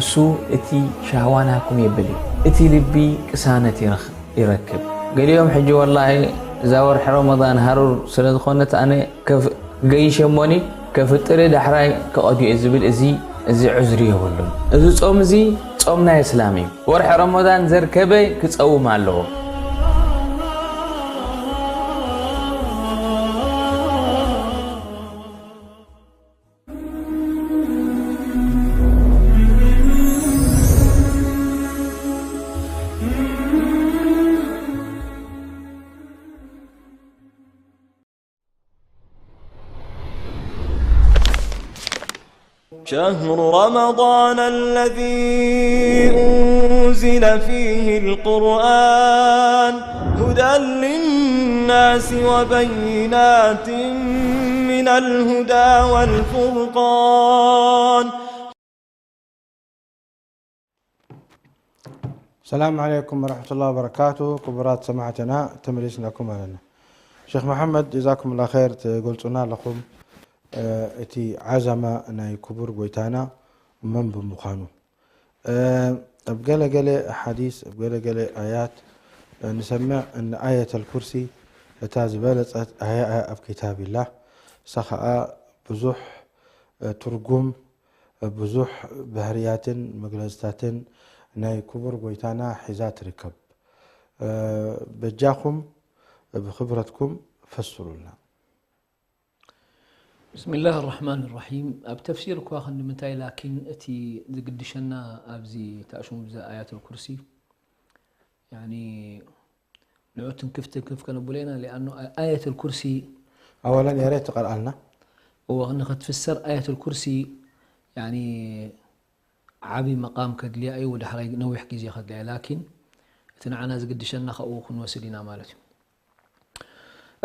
እሱ እቲ ሻህዋ ናኩም የብል እዩ። እቲ ልቢ ቅሳነት ይረኽብ። ይረክብ። ገሊኦም ሕጂ ወላሂ እዛ ወርሒ ረመዳን ሃሩር ስለ ዝኾነት ኣነ ገይሸሞኒ ከፍጥር ዳሕራይ ክቐድዮ ዝብል እዚ እዚ ዕዝሪ የብሉን። እዚ ጾም እዚ ጾም ናይ እስላም እዩ። ወርሒ ረመዳን ዘርከበ ክጸውም ኣለዎ። شهر رمضان الذي أنزل فيه القرآن هدى للناس وبينات من الهدى والفرقان. ሰላም ዓለይኩም ወረሕመቱላሂ ወበረካቱ። ክቡራት ሰማዕትና ተመሊስናኩም ኣለና። ሸኽ መሓመድ ጀዛኩምላ ኸይር ትገልጹና ኣለኹም፣ እቲ ዓዛማ ናይ ክቡር ጎይታና መን ብምዃኑ። ኣብ ገለ ገለ ሓዲስ ኣብ ገለ ገለ ኣያት ንሰምዕ፣ እን ኣየተል ኩርሲ እታ ዝበለጸት ኣያ እያ ኣብ ኪታቢላህ፣ እሳ ኸኣ ብዙሕ ትርጉም ብዙሕ ባህርያትን መግለጽታትን ናይ ክቡር ጎይታና ሒዛ ትርከብ። በጃኹም ብኽብረትኩም ፈስሩልና። بسم الله الرحمن الرحيم. ኣብ ተፍሲር እኳ ክንዲ ምንታይ፣ ላኪን እቲ ዝግድሸና ኣብዚ ተኣሽሙ ብዛ ኣያተል ኩርሲ፣ ያኒ ንዑ ትንክፍ ትንክፍ ከነብሎ ኢና። ሊኣኑ ኣያተል ኩርሲ ኣወለን የሬ ትቐርኣልና። እወ፣ ንኸትፍሰር ኣያተል ኩርሲ፣ ያኒ ዓቢ መቓም ከድልያ እዩ፣ ወደ ሓራይ ነዊሕ ግዜ ከድልያ። ላኪን እቲ ንዓና ዝግድሸና ካብኡ ክንወስድ ኢና ማለት እዩ።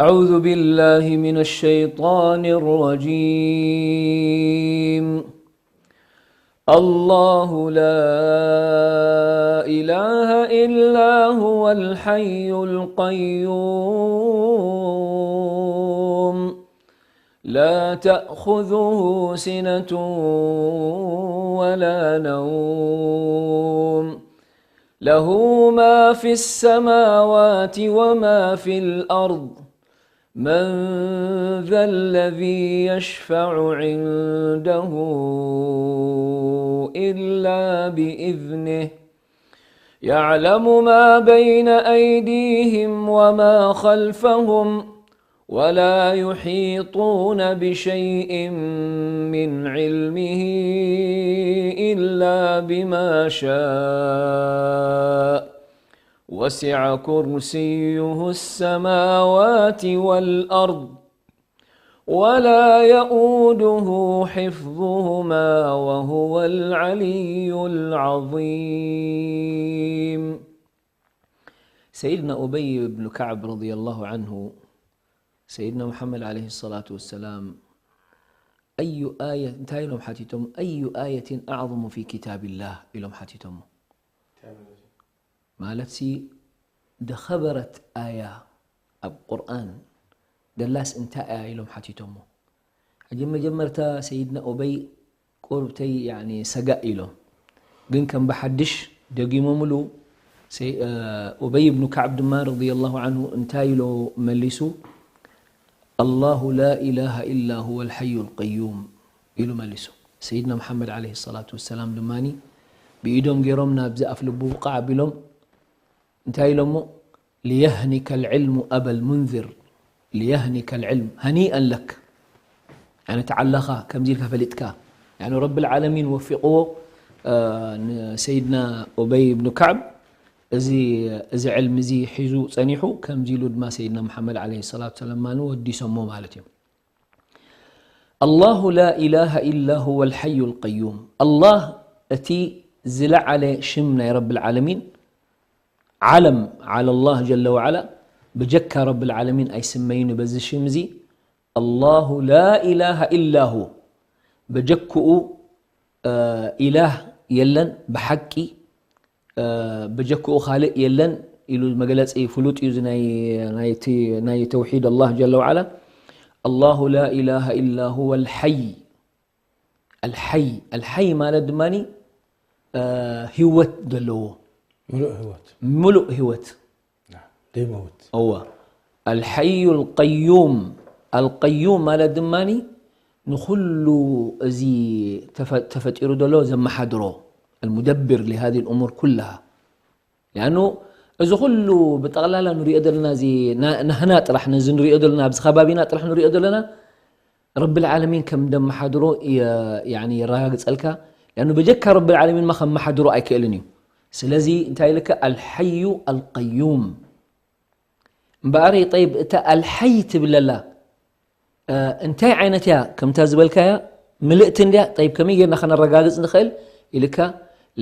أعوذ بالله من الشيطان الرجيم. الله لا إله إلا هو الحي القيوم. لا تأخذه سنة ولا نوم. له ما في السماوات وما في الأرض. من ذا الذي يشفع عنده إلا بإذنه. يعلم ما بين أيديهم وما خلفهم، ولا يحيطون بشيء من علمه إلا بما شاء. وسع كرسيه السماوات والأرض، ولا يؤوده حفظهما، وهو العلي العظيم. ሰይድና ኡበይ ብኑ ከዕብ ረዲየላሁ ዐንሁ፣ ሰይድና ሙሐመድ ዐለይሂ ሰላቱ ወሰላም፣ ኣዩ ኣየ-፣ እንታይ ኢሎም ሓቲቶም? ኣዩ ኣየትን ኣዕظሙ ፊ ኪታቢላህ ኢሎም ሓቲቶሞ። ማለትሲ፣ ደኸበረት ኣያ ኣብ ቁርኣን ደላስ እንታይ ኣያ ኢሎም ሓቲቶሞ። ሕጂ መጀመርታ ሰይድና ኡበይ ቁርብተይ፣ ያኒ፣ ሰጋእ ኢሎም። ግን ከም ብሓድሽ ደጊሞምሉ። ሰይ-፣ እ፣ ኡበይ ብኑ ከዕብ ድማ ረዲየላሁ ዐንሁ እንታይ ኢሎ መሊሱ? "ኣላሁ ላ ኢላሃ ኢላ ሁወል ሐዩል ቀዩም" ኢሉ መሊሱ። ሰይድና መሓመድ ዐለይሂ ሰላቱ ወሰላም ድማኒ ብኢዶም ገይሮም ናብዚ ኣፍ ልቡ ቃዕ ኣቢሎም እንታይ ኢሎሞ? "ሊየህኒከል ዒልሙ ኣበል ሙንዚር፣ ሊየህኒከል ዒልም፣ ሃኒአን ለክ።" ያኒ ተዓላኻ ከምዚ ኢልካ ፈሊጥካ። ያኒ ረብል ዓለሚን ወፊቕዎ፣ እ፣ ንሰይድና ኡበይ ብኑ ከዕብ እዚ፣ እዚ ዕልሚ እዚ ሒዙ ጸኒሑ፣ ከምዚ ኢሉ ድማ ሰይድና መሓመድ ዐለይሂ ሰላቱ ወሰላም ማኑ ወዲሶሞ ማለት እዩ። ኣላሁ ላ ኢላሃ ኢላ ሁወል ሐዩል ቀዩም። ኣላህ እቲ ዝለዓለ ሽም ናይ ረብል ዓለሚን፣ ዓለም ዓለ ላህ ጀለ ወዓላ፣ ብጀካ ረብል ዓለሚን ኣይስመይን በዚ ሽም እዚ። ኣላሁ ላ ኢላሃ ኢላ ሁ፣ በጀክኡ፣ እ፣ ኢላህ የለን ብሓቂ፣ እ፣ በጀክኡ ካልእ የለን ኢሉ መግለጺ ፍሉጥ እዩ። እዚ ናይ፣ ናይቲ፣ ናይ ተውሒድ ኣላህ ጀለ ወዓላ። ኣላሁ ላ ኢላሃ ኢላ ሁወ ኣልሐይ። ኣልሐይ፣ ኣልሐይ ማለት ድማኒ፣ እ፣ ህይወት ዘለዎ። ምሉእ ህይወት። ምሉእ ህይወት። ዘይመውት። እወ። ኣልሐዩ ኣልቀዩም። ኣልቀዩም ማለት ድማኒ ንኹሉ እዚ ተፈ-፣ ተፈጢሩ ዘሎ ዘመሓድሮ። ኣልሙደብር ሊሃዚ ልእሙር ኩላሃ። ሊኣኑ እዚ ኩሉ ብጠቕላላ ንሪኦ ዘለና፣ እዚ ና-፣ ናህና ጥራሕ፣ ነዚ ንሪኦ ዘለና፣ ኣብዚ ከባቢና ጥራሕ ንሪኦ ዘለና፣ ረብል ዓለሚን ከም ደመሓድሮ የ-፣ ያኒ የረጋግጸልካ። ሊኣኑ በጀካ ረብል ዓለሚን ማ ከመሓድሮ ኣይክእልን እዩ። ስለዚ እንታይ ኢልካ? ኣልሐዩ ኣልቀዩም። እምበኣር፣ ጠይብ፣ እታ ኣልሐይ ትብለላ፣ እ፣ እንታይ ዓይነት እያ? ከምታ ዝበልካያ ምልእቲ እንድያ? ጠይብ፣ ከመይ ጌርና ከነረጋግጽ ንኽእል? ኢልካ፣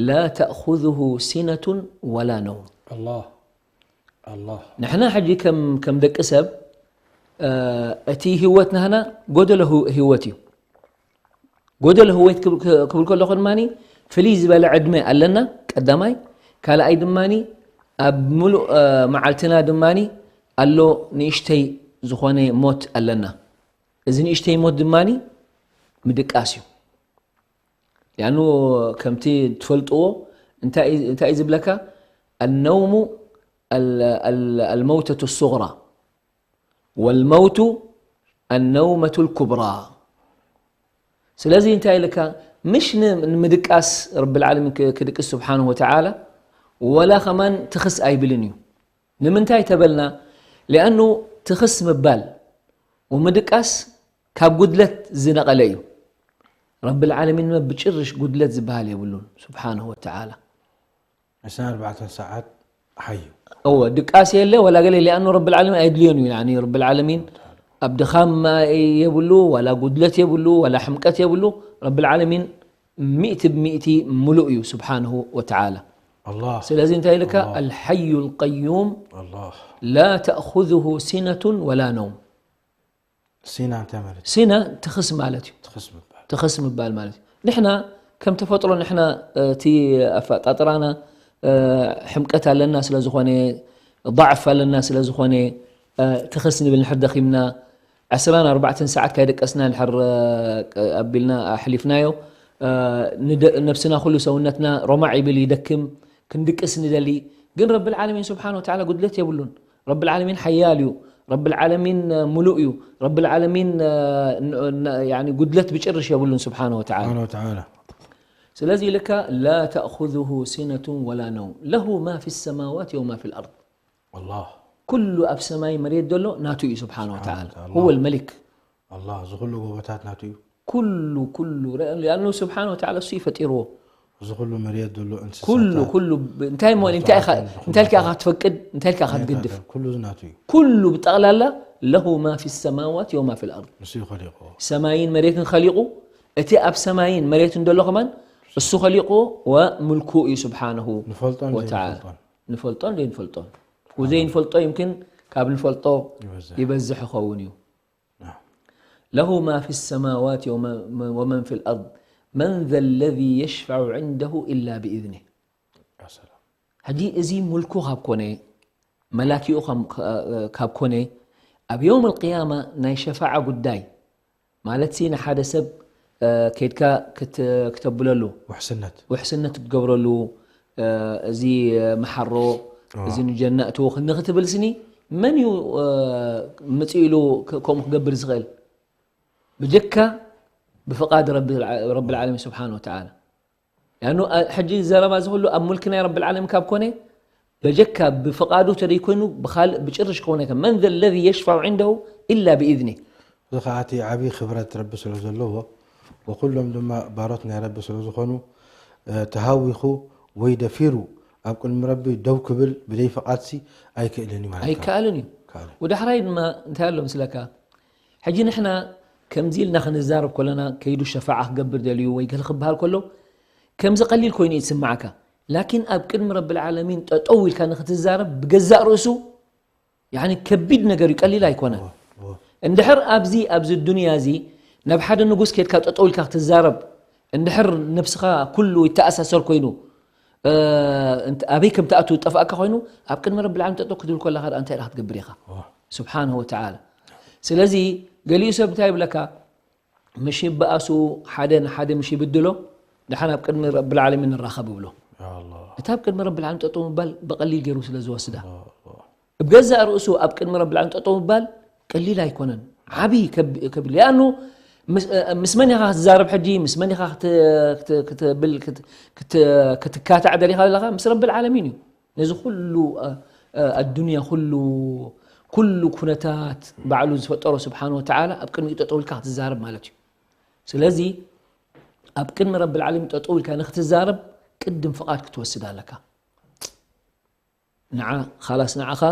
ላ ተእኹዙሁ ሲነቱን ወላ ነውም። ኣላህ፣ ኣላህ። ንሕና ሕጂ ከም፣ ከም ደቂ ሰብ፣ እ፣ እቲ ህይወት ናህና ጎደሎ ህው-፣ ህይወት እዩ። ጎደሎ ህይወት ክብ-፣ ክብል ከለኹ ድማኒ ፍልይ ዝበለ ዕድመ ኣለና፣ ቀዳማይ። ካልኣይ ድማኒ ኣብ ምሉእ፣ እ፣ መዓልትና ድማኒ ኣሎ ንእሽተይ ዝኾነ ሞት ኣለና። እዚ ንእሽተይ ሞት ድማኒ ምድቃስ እዩ። ሊኣኑ ከምቲ ትፈልጥዎ እንታይ፣ እንታይ እዩ ዝብለካ? ኣነውሙ ኣል-፣ ኣል-፣ ኣልመውተቱ ሱግራ። ወልመውቱ ኣነውመቱ ልኩብራ። ስለዚ እንታይ ኢልካ? ምሽ ን-፣ ንምድቃስ ረብል ዓለሚን ክ-፣ ክድቅስ ስብሓንሁ ወተዓላ፣ ወላ ከማን ትኽስ ኣይብልን እዩ። ንምንታይ ተበልና? ሊኣኑ ትኽስ ምባል ወምድቃስ ካብ ጉድለት ዝነቐለ እዩ። ረብል ዓለሚን ድማ ብጭርሽ ጉድለት ዝበሃል የብሉን ስብሓንሁ ወተዓላ። ዕስራን ኣርባዕተን ሰዓት ሓዩ። እወ፣ ድቃስ የለ ወላ ገለ፣ ሊኣኑ ረብል ዓለሚን ኣይድልዮን እዩ። ያኒ ረብል ዓለሚን ኣብ ድኻም የብሉ፣ ዋላ ጉድለት የብሉ፣ ዋላ ሕምቀት የብሉ። ረብል ዓለሚን ሚእቲ ብሚእቲ ምሉእ እዩ ስብሓንሁ ወተዓላ። ኣላህ ስለዚ እንታይ ኢልካ? ኣልሓዩ ልቀዩም ኣላህ ላ ተእኹዙሁ ሲነቱን ወላ ነውም። ሲና እንታይ ማለት እዩ? ሲና ትኽስ ማለት እዩ። ትኽስ ምባል። ትኽስ ምባል ማለት እዩ። ንሕና ከም ተፈጥሮ ንሕና እቲ ኣፈጣጥራና ሕምቀት ኣለና ስለ ዝኾነ፣ ضعፍ ኣለና ስለ ዝኾነ፣ ትኽስ ንብል ንሕር ደኺምና ዕስራን ኣርባዕተን ሰዓት ካይደቀስና ንሕር ኣቢልና ኣሕሊፍናዮ፣ ነብስና ኩሉ ሰውነትና ሮማዕ ይብል ይደክም፣ ክንድቅስ ንደሊ። ግን ረብል ዓለሚን ስብሓን ወተዓላ ጉድለት የብሉን። ረብል ዓለሚን ሓያል እዩ። ረብል ዓለሚን ሙሉእ እዩ። ረብል ዓለሚን ያኒ ጉድለት ብጭርሽ የብሉን ስብሓን ወተዓላ። ስብሓን ወተዓላ ስለዚ ኢልካ ላ ተእኹዙሁ ሲነቱን ወላ ነውም ለሁ ማ ፊ ሰማዋት ወማ ፊ ልኣርድ። ኣላህ ኩሉ ኣብ ሰማይ መሬት ዘሎ ናቱ እዩ ስብሓን ወተዓላ። ወተዓላ። ሁወ ልመሊክ። ኣላህ እዚ ኩሉ ጎቦታት ናቱ እዩ። ኩሉ ኩሉ ሊኣኑ ስብሓን ወተዓላ እሱ እዩ ፈጢርዎ። እዚ ኩሉ መሬት ዘሎ እንስሳታት ኩሉ ኩሉ እንታይ ሞ እንታይ ኢኻ እንታይ ኢልካ ኢኻ ትፈቅድ እንታይ ኢልካ ኢኻ ትግድፍ? ኩሉ እዚ ናቱ እዩ። ኩሉ ብጠቕላላ ለሁ ማ ፊ ሰማዋት ወማ ፊ ልኣርድ። ንሱ እዩ ኸሊቑዎ። ሰማይን መሬትን ኸሊቑ፣ እቲ ኣብ ሰማይን መሬትን ዘሎ ከማን እሱ ኸሊቑዎ ወምልኩ እዩ ስብሓንሁ ንፈልጦን ወተዓላ። ዘይንፈልጦን። ንፈልጦን ዘይንፈልጦን። ዘይንፈልጦ ይምክን ካብ ንፈልጦ ይበዝሕ። ይበዝሕ ይኸውን እዩ። ናም። ለሁ ማ ፊ ሰማዋት ወመ- ወመን ፊ ልኣርድ መን ዘ ለዚ የሽፈዑ ዕንደሁ ኢላ ብኢዝኒህ። ያ ሰላም። ሕጂ እዚ ሙልኩ ካብ ኮነ መላኪኡ ካብ- ካብ ኮነ ኣብ የውም ልቅያማ ናይ ሸፋዓ ጉዳይ ማለት ሲ ንሓደ ሰብ እ፣ ከይድካ ክት- ክተብለሉ ውሕስነት ውሕስነት ክትገብረሉ እ፣ እዚ እ፣ መሓሮ እዚ ንጀና እትዎ ንክትብል ስኒ መን እዩ እ፣ ምፅእ ኢሉ ክ- ከምኡ ክገብር ዝኽእል? ብጀካ ብፍቓድ ረቢ- ረብል ዓለሚን ስብሓን ወተዓላ። ያኑ እ፣ ሕጂ ዘረባ እዚ ኩሉ ኣብ ሙልኪ ናይ ረብል ዓለሚን ካብ ኮነ በጀካ ብፍቓዱ ተደይኮይኑ ብኻልእ ብጭርሽ ክኾነ ከ መን ዘ ለዚ የሽፋዑ ዕንደሁ ኢላ ብኢዝኒ። እዚ ከዓ እቲ ዓብዪ ክብረት ረቢ ስለ ዘለዎ ወኩሎም ድማ ባሮት ናይ ረቢ ስለ ዝኾኑ እ፣ ተሃዊኹ ወይ ደፊሩ ኣብ ቅድሚ ረቢ ደው ክብል ብደይ ፍቓድሲ ኣይክእልን እዩ ማለት እዩ። ኣይከኣልን እዩ። ይከኣል። ወዳሕራይ ድማ እንታይ ኣሎ ምስለካ? ሕጂ ንሕና ከምዚ ኢልና ክንዛረብ ከለና ከይዱ ሸፋዓ ክገብር ደልዩ ወይ ገለ ክበሃል ከሎ ከምዚ ቀሊል ኮይኑ እዩ ዝስማዓካ። ላኪን ኣብ ቅድሚ ረብል ዓለሚን ጠጠው ኢልካ ንክትዛረብ ብገዛእ ርእሱ ያኒ ከቢድ ነገር እዩ፣ ቀሊል ኣይኮነን። እዎ። እንድሕር ኣብዚ ኣብዚ ዱንያ እዚ ናብ ሓደ ንጉስ ከድካ ጠጠው ኢልካ ክትዛረብ እንድሕር ነብስኻ ኩሉ ይተኣሳሰር ኮይኑ እ፣ እንት- ኣበይ ከም ትኣቱ ዝጠፍኣካ ኮይኑ ኣብ ቅድሚ ረብል ዓለሚን ጠጠው ክትብል ከለኻ ደኣ እንታይ ኢኻ ክትገብር ኢኻ? እዎ። ስብሓንሁ ወተዓላ። ስለዚ ገሊኡ ሰብ እንታይ ይብለካ? ምሽ ይበኣሱ፣ ሓደ ንሓደ ምሽ ይብድሎ፣ ደሓን ኣብ ቅድሚ ረብል ዓለሚን ንራኸብ ይብሎ። ያ ኣላህ። እታ ኣብ ቅድሚ ረብል ዓለሚን ጠጠው ምባል ብቐሊል ገይሩ ስለ ዝወስዳ ኣላህ። ብገዛእ ርእሱ ኣብ ቅድሚ ረብል ዓለሚን ጠጠው ምባል ቀሊል ኣይኮነን። ዓቢ ከብ- ከቢድ። ሊኣኑ ምስ- ምስ መን ኢኻ ክትዛረብ ሕጂ? ምስ መን ኢኻ ክት- ክት- ክትብል ክት- ክት- ክትካታዕ ደሊኻ ዘለኻ? ምስ ረብል ዓለሚን እዩ። ነዚ ኩሉ እ፣ እ፣ ኣዱንያ ኩሉ ኩሉ ኩነታት ባዕሉ ዝፈጠሮ ስብሓን ወተዓላ ኣብ ቅድሚኡ ጠጠው ኢልካ ክትዛረብ ማለት እዩ። ስለዚ ኣብ ቅድሚ ረብል ዓለሚን ጠጠው ኢልካ ንክትዛረብ ቅድም ፍቓድ ክትወስድ ኣለካ። ንዓ ኻላስ ንዓኻ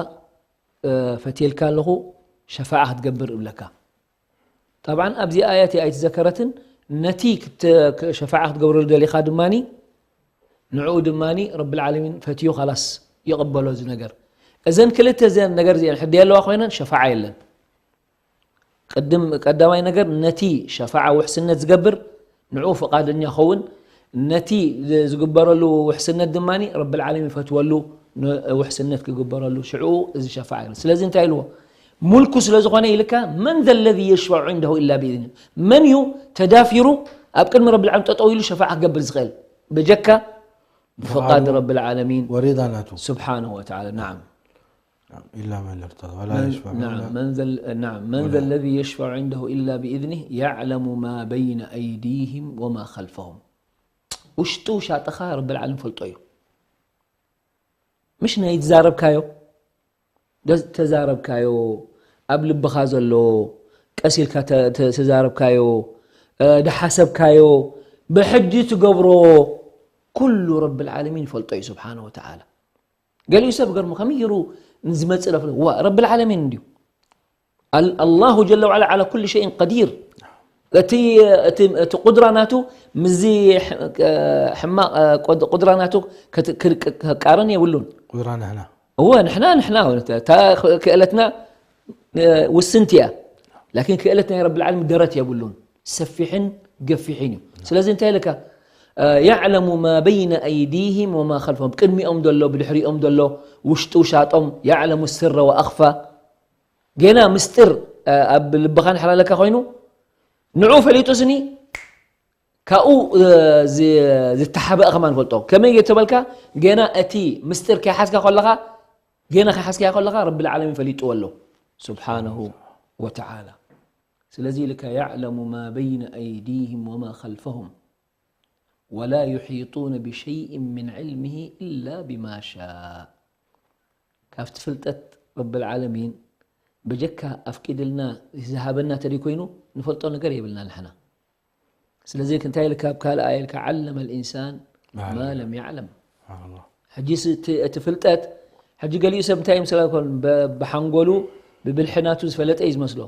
እ፣ ፈትየልካ ኣለኹ ሸፋዓ ክትገብር እብለካ። ጠብዓን ኣብዚ ኣያት ኣይትዘከረትን። ነቲ ክት- ክ- ሸፋዓ ክትገብረሉ ደሊኻ ድማኒ ንዕኡ ድማኒ ረብል ዓለሚን ፈትዩ ኻላስ ይቕበሎ እዚ ነገር። እዘን ክልተ እዘን ነገር እዚአን ሕዲ ኣለዋ ኮይነን ሸፋዓ የለን። ቅድም ቀዳማይ ነገር ነቲ ሸፋዓ ውሕስነት ዝገብር ንዕኡ ፍቓደኛ ኸውን፣ ነቲ ዝግበረሉ ውሕስነት ድማ ረብል ዓለሚን ይፈትወሉ ን- ውሕስነት ክግበረሉ ሽዑ እዚ ሸፋዓ ይብል። ስለዚ እንታይ ኢልዎ? ሙልኩ ስለ ዝኾነ ኢልካ መን ዘ ለዚ የሽፈዑ ዕንደሁ ኢላ ብኢዝኒ። መን እዩ ተዳፊሩ ኣብ ቅድሚ ረብል ዓለሚን ጠጠው ኢሉ ሸፋዓ ክገብር ዝኽእል? በጀካ ብፍቓድ ብፍቓዱ ረብል ዓለሚን ወሪዳ ናቱ ስብሓንሁ ወተዓላ። ናዓም። ኢላ መን እርተዳ ወላ من- የሽፈዑ نعم، من ذا ال- نعم، من ذا الذي يشفع عنده إلا بإذنه يعلم ما بين أيديهم وما خلفهم። ውሽጡ ውሻጥኻ ረብል ዓለም ፈልጦ እዩ። ምሽ ናይ ዝዛረብካዮ ደ- ተዛረብካዮ ኣብ ልብኻ ዘሎ ቀስ ኢልካ ተ- ተ- ተዛረብካዮ፣ እ፣ ድሓሰብካዮ፣ ብሕጂ ትገብሮ፣ ኩሉ ረብል ዓለሚን ይፈልጦ እዩ ስብሓነ ወተዓላ። ገሊኡ ሰብ ገርሙ ከመይ ገይሩ ንዝመጽእ ለፍለ ዋ ረብል ዓለሚን እንድዩ። ኣል- ኣላሁ ጀለ ወዓላ ዓላ ኩሉ ሸይን ቀዲር። እቲ እቲ እቲ ቁድራ ናቱ ምስዚ ሕ- ሕማቕ ቁድ- ቁድራ ናቱ ከት- ክል- ከቃረን የብሉን። ቁድራ ንሕና እወ ንሕና ንሕና እታ ክእለትና ውስንቲ እያ። ላኪን ክእለት ናይ ረብል ዓለሚን ደረት የብሉን። ሰፊሕን ገፊሕን እዩ። ስለዚ እንታይ ኢልካ يعلم ما بين أيديهم وما خلفهم ቅድሚኦም ዘሎ ብድሕሪኦም ዘሎ ውሽጡ ውሻጦም يعلم السر وأخفى ገና ምስጢር ኣብ ልብኻ ንሕራለካ ኮይኑ ንዑ ፈሊጡ ስኒ ካብኡ ዝተሓበአ ከማን ፈልጦ ከመይ እየ ተበልካ ገና እቲ ምስጢር ከይሓዝካ ከለኻ ገና ከይሓዝካ ከለኻ ረብል ዓለሚን ፈሊጥዎ ኣሎ ስብሓንሁ ወተዓላ ስለዚ ኢልካ يعلم ما بين أيديهم وما خلفهم ولا يحيطون بشيء من علمه إلا بما شاء ካብቲ ፍልጠት ረብል ዓለሚን በጀካ ኣፍቂድልና ዝሃበና ተደይ ኮይኑ ንፈልጦ ነገር የብልና ንሕና ስለዚ እንታይ ኢልካ ኣብ ካልእ ኣየ ኢልካ ዓለመ ልኢንሳን ማ ለም ያዕለም ሕጂ እቲ ፍልጠት ሕጂ ገሊኡ ሰብ እንታይ ምስላ ኮን ብሓንጎሉ ብብልሒ ናቱ ዝፈለጠ እዩ ዝመስሎ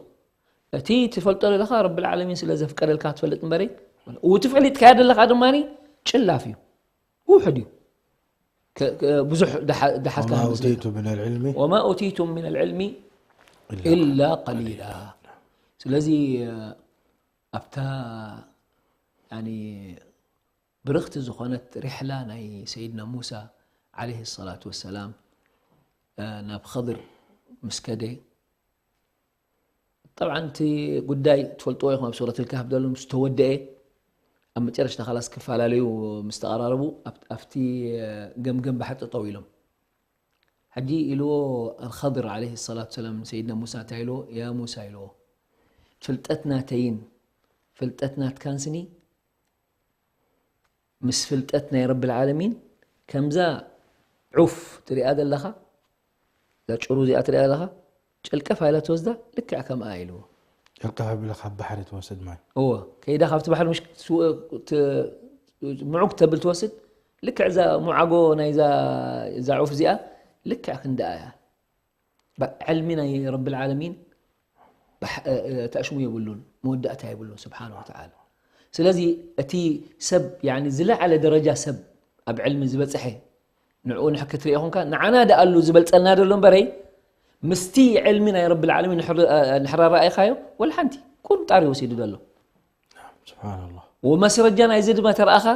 እቲ ትፈልጦ ዘለኻ ረብል ዓለሚን ስለ ዘፍቀደልካ ትፈልጥ እምበሪ እቲ ፈሊጥካያ ዘለኻ ድማ ጭላፍ እዩ ውሕድ እዩ ብዙሕ ድሓዝካ وما أوتيتم من العلم وما أوتيتم من العلم إلا قليلا ስለዚ ኣብታ ብርኽቲ ዝኾነት ሪሕላ ናይ ሰይድና ሙሳ ዓለይሂ ሰላቱ ወሰላም ናብ ኸድር ምስ ከደ ጠብዓን እቲ ጉዳይ ትፈልጥዎ ኢኹም ኣብ ሱረት ልካህፍ ዘሎ ምስ ተወደአ ኣብ መጨረሽታ ካላስ ክፈላለዩ ምስ ተቐራረቡ ኣብቲ ገምገም ባሕሪ ጠጠው ኢሎም ሕጂ ኢልዎ ኣልኸድር ዓለይሂ ሰላቱ ሰላም ንሰይድና ሙሳ እንታይ ኢልዎ ያ ሙሳ ኢልዎ ፍልጠት ናተይን ፍልጠት ናትካን ስኒ ምስ ፍልጠት ናይ ረብል ዓለሚን ከምዛ ዑፍ ትሪኣ ዘለኻ እዛ ጭሩ እዚኣ ትሪኣ ዘለኻ ጨልቀፍ ኢላ ትወስዳ ልክዕ ከምኣ ኢልዎ ጨልቀፍ ኣቢላ ካብ ባሕሪ ትወስድ ማይ እወ ከይዳ ካብቲ ባሕሪ ምሽ ምዑግ ተብል ትወስድ ልክዕ እዛ ሙዓጎ ናይ እዛ ዑፍ እዚኣ ልክዕ ክንድኣ እያ ዕልሚ ናይ ረብል ዓለሚን ተእሽሙ የብሉን መወዳእታ የብሉን ስብሓን ወተዓላ ስለዚ እቲ ሰብ ዝለዓለ ደረጃ ሰብ ኣብ ዕልሚ ዝበፅሐ ንዕኡ ንሕክትርኢ ኹንካ ንዓና ደኣሉ ዝበልፀልና ደሎ እምበረይ ምስቲ ዕልሚ ናይ ረብል ዓለሚን ንሕራራኣይኻዮ ወላ ሓንቲ ቁንጣር ይወሲዱ ደሎ ወመስረጃ ናይዚ ድማ ተረኣኻ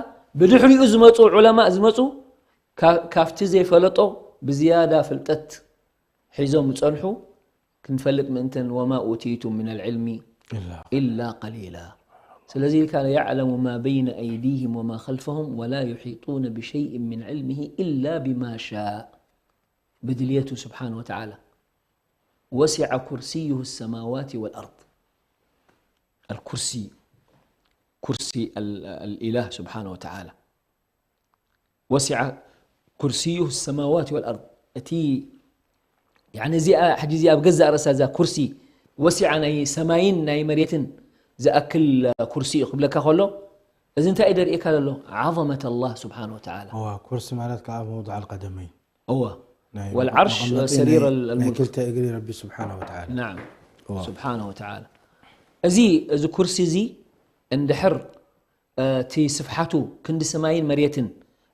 ብድሕሪኡ ዝመፁ ዑለማ ዝመፁ ካብቲ ዘይፈለጦ ብዝያዳ ፍልጠት ሒዞም ዝፀንሑ ክንፈልጥ ምእንተን وما أوتيتم من العلم إلا قليلا ስለዚ ኢልካ يعلم ما بين أيديهم وما خلفهم ولا يحيطون بشيء من علمه إلا بما شاء ብድልየቱ ስብሓን ወተዓላ وسع كرسيه السماوات والأرض الكرسي كرسي الإله سبحانه وتعالى وسع كرسيه السماوات والأرض እቲ يعني እዚኣ ሕጂ እዚኣ ኣብ ገዛእ ርእሳ እዛ ኩርሲ ወሲዓ ናይ ሰማይን ናይ መሬትን ዝኣክል ኩርሲ እዩ ክብለካ ከሎ እዚ እንታይ እዩ ደርእየካ ዘሎ عظمة الله سبحانه وتعالى ኩርሲ ማለት ከዓ موضع القدمين እወ والعرش سرير الملك ክልተ እግሪ ረቢ ስብሓነ ወተዓላ نعم سبحانه وتعالى እዚ እዚ ኩርሲ እዚ እንድሕር እቲ ስፍሓቱ ክንዲ ሰማይን መሬትን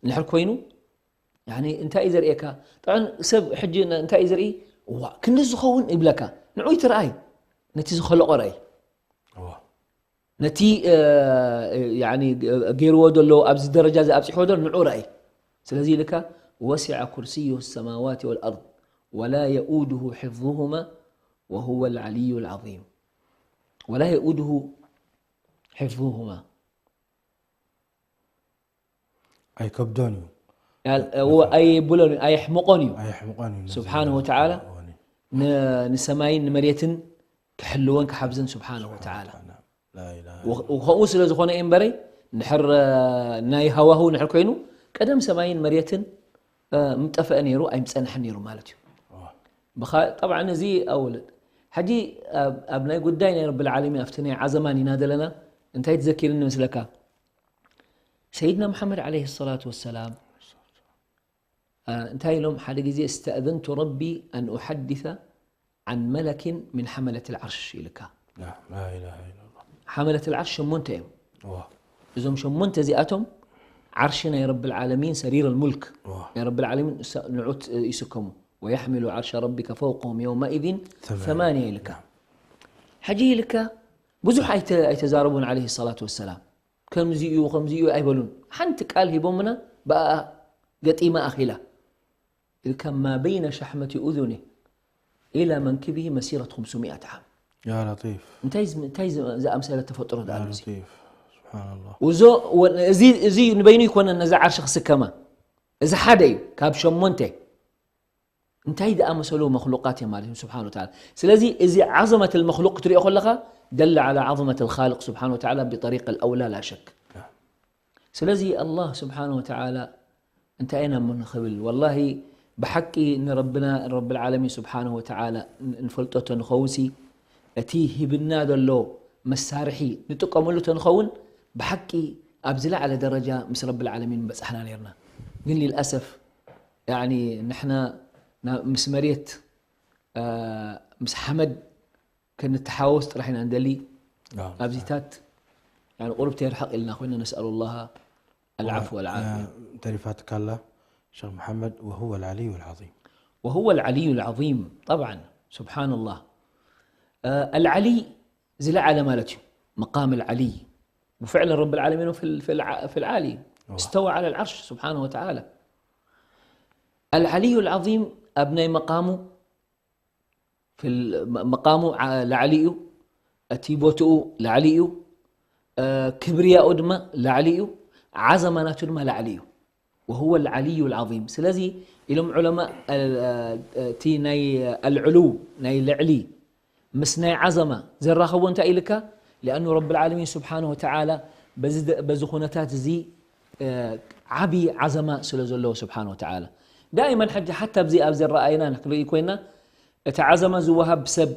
እንድሕር ኮይኑ እንታይ እዩ ዘርእየካ? ጥዑን ሰብ ሕጂ እንታይ እዩ ዝርኢ? ዋ ክንዲ ዝኸውን ይብለካ። ንዑ ይትርኣይ ነቲ ዝኸለቆ ርኣይ። ነቲ ገይርዎ ዘሎ ኣብዚ ደረጃ እዚ ኣብፂሕዎ ዘሎ ንዑ ርኣይ። ስለዚ ኢልካ وسع كرسيه السماوات والأرض ولا يؤوده حفظهما وهو العلي العظيم ولا يؤوده حفظهما ኣይከብዶን እዩ ኣይብሎን ኣየሕምቆን እዩ ኣየሕምቆን እዩ ስብሓን ወተዓላ ንሰማይን ንመሬትን ክሕልወን ክሓብዘን ስብሓን ወተዓላ ከምኡ ስለ ዝኾነ እዩ እምበረይ እንድሕር ናይ ሃዋህው እንድሕር ኮይኑ ቀደም ሰማይን መሬትን ምጠፈአ ነይሩ ኣይምፀንሐን ነይሩ ማለት እዩ ጠብዓን እዚ ኣወለድ ሕጂ ኣብ ናይ ጉዳይ ናይ ረብል ዓለሚን ኣብቲ ናይ ዓዘማን ኢና ዘለና። እንታይ ትዘኪርኒ መስለካ? ሰይድና መሓመድ ዓለይሂ ሰላቱ ወሰላም እንታይ ኢሎም ሓደ ግዜ እስተእዘንቱ ረቢ ኣን ኡሓዲሰ ዓን መለኪን ምን ሓመለት ልዓርሽ ኢልካ። ሓመለት ልዓርሽ ሸሞንተ እዮም። እዞም ሸሞንተ እዚኣቶም ዓርሺ ናይ ረብል ዓለሚን ሰሪር ልሙልክ ናይ ረብል ዓለሚን ንዑት ይስከሙ። ወየሕሚሉ ዓርሸ ረቢከ ፈውቀሁም የውመኢዚን ሰማንያ ኢልካ። ሕጂ ኢልካ ብዙሕ ኣይተዛረቡን ዓለይሂ ሰላቱ ወሰላም። ከምዚኡ ከምዚኡ ኣይበሉን። ሓንቲ ቃል ሂቦምና ብኣ ገጢማ ኣኺላ ኢልካ ማ በይነ ሸሕመቲ ኡዙኒ ኢላ መንክብሂ መሲረት ኹምሱሚኣት ዓም። ያ ለጢፍ። እንታይ ዝኣምሰለ ተፈጥሮ ደኣ ያ ኣለዚ። ለጢፍ። ስብሓንላህ። እዚ ንበይኑ ይኮነን ነዚ ዓርሺ ክስከማ። እዚ ሓደ እዩ ካብ ሸሞንተ። እንታይ ዝኣመሰሉ መክሉቃት እዮም ማለት እዩ ስብሓን ወተዓላ። ስለዚ እዚ ዓዘመት ልመክሉቅ ክትሪኦ ከለኻ ደለ ዓላ ዓዘመት ልኻልቅ ስብሓን ወተዓላ ብጠሪቅ ልኣውላ ላ ሸክ። ስለዚ ኣላህ ስብሓን ወተዓላ እንታይ ኢና እሞ ንኽብል? ወላሂ ብሓቂ ንረብና ረብል ዓለሚን ስብሓን ወተዓላ ንፈልጦ ተንኸውንሲ እቲ ሂብና ዘሎ መሳርሒ ንጥቀመሉ ተንኸውን ብሓቂ ኣብ ዝለዓለ ደረጃ ምስ ረብል ዓለሚን በጻሕና ነርና። ግን ሊልኣሰፍ ያኒ ንሕና ምስ መሬት ምስ ሓመድ ክንተሓወስ ጥራሕ ኢና ንደሊ። ኣብዚታት ቁሩብ ተርሓቕ ኢልና ኮይና ነስኣሉ ላሃ ኣልዓፍ ወልዓፍያ። ተሪፋትካ ኣላ ሸክ መሓመድ ወሁወ ልዓልዩ ልዓዚም። ወሁወ ልዓልዩ ልዓዚም። ጠብዓን ስብሓንላህ ኣልዓሊ ዝለዓለ ማለት እዩ። መቃም ኣልዓሊ ብፍዕል ረብ ልዓለሚን ፊ ልዓሊ እስተዋ ዓላ ልዓርሽ ስብሓን ወተዓላ። ኣልዓልዩ ልዓዚም ኣብ ናይ መቃሙ መቃሙ ላዕሊ እዩ። እቲ ቦትኡ ላዕሊ እዩ። ክብርያኡ ድማ ላዕሊ እዩ። ዓዘማ ናቱ ድማ ላዕሊ እዩ። ወሁወ ልዓልዩ ልዓዚም። ስለዚ ኢሎም ዑለማ እቲ ናይ ኣልዕሉው ናይ ልዕሊ ምስ ናይ ዓዘማ ዘራኸቦ እንታይ ኢልካ? ሊኣኑ ረብ ልዓለሚን ስብሓን ወተዓላ በዚ ኩነታት እዚ ዓብዪ ዓዘማ ስለ ዘለዎ ስብሓን ወተዓላ ዳእመን ሕጂ ሓታ ኣብዚ ኣብ ዘረኣየና ንክርኢ ኮይና እቲ ዓዘማ ዝወሃብ ሰብ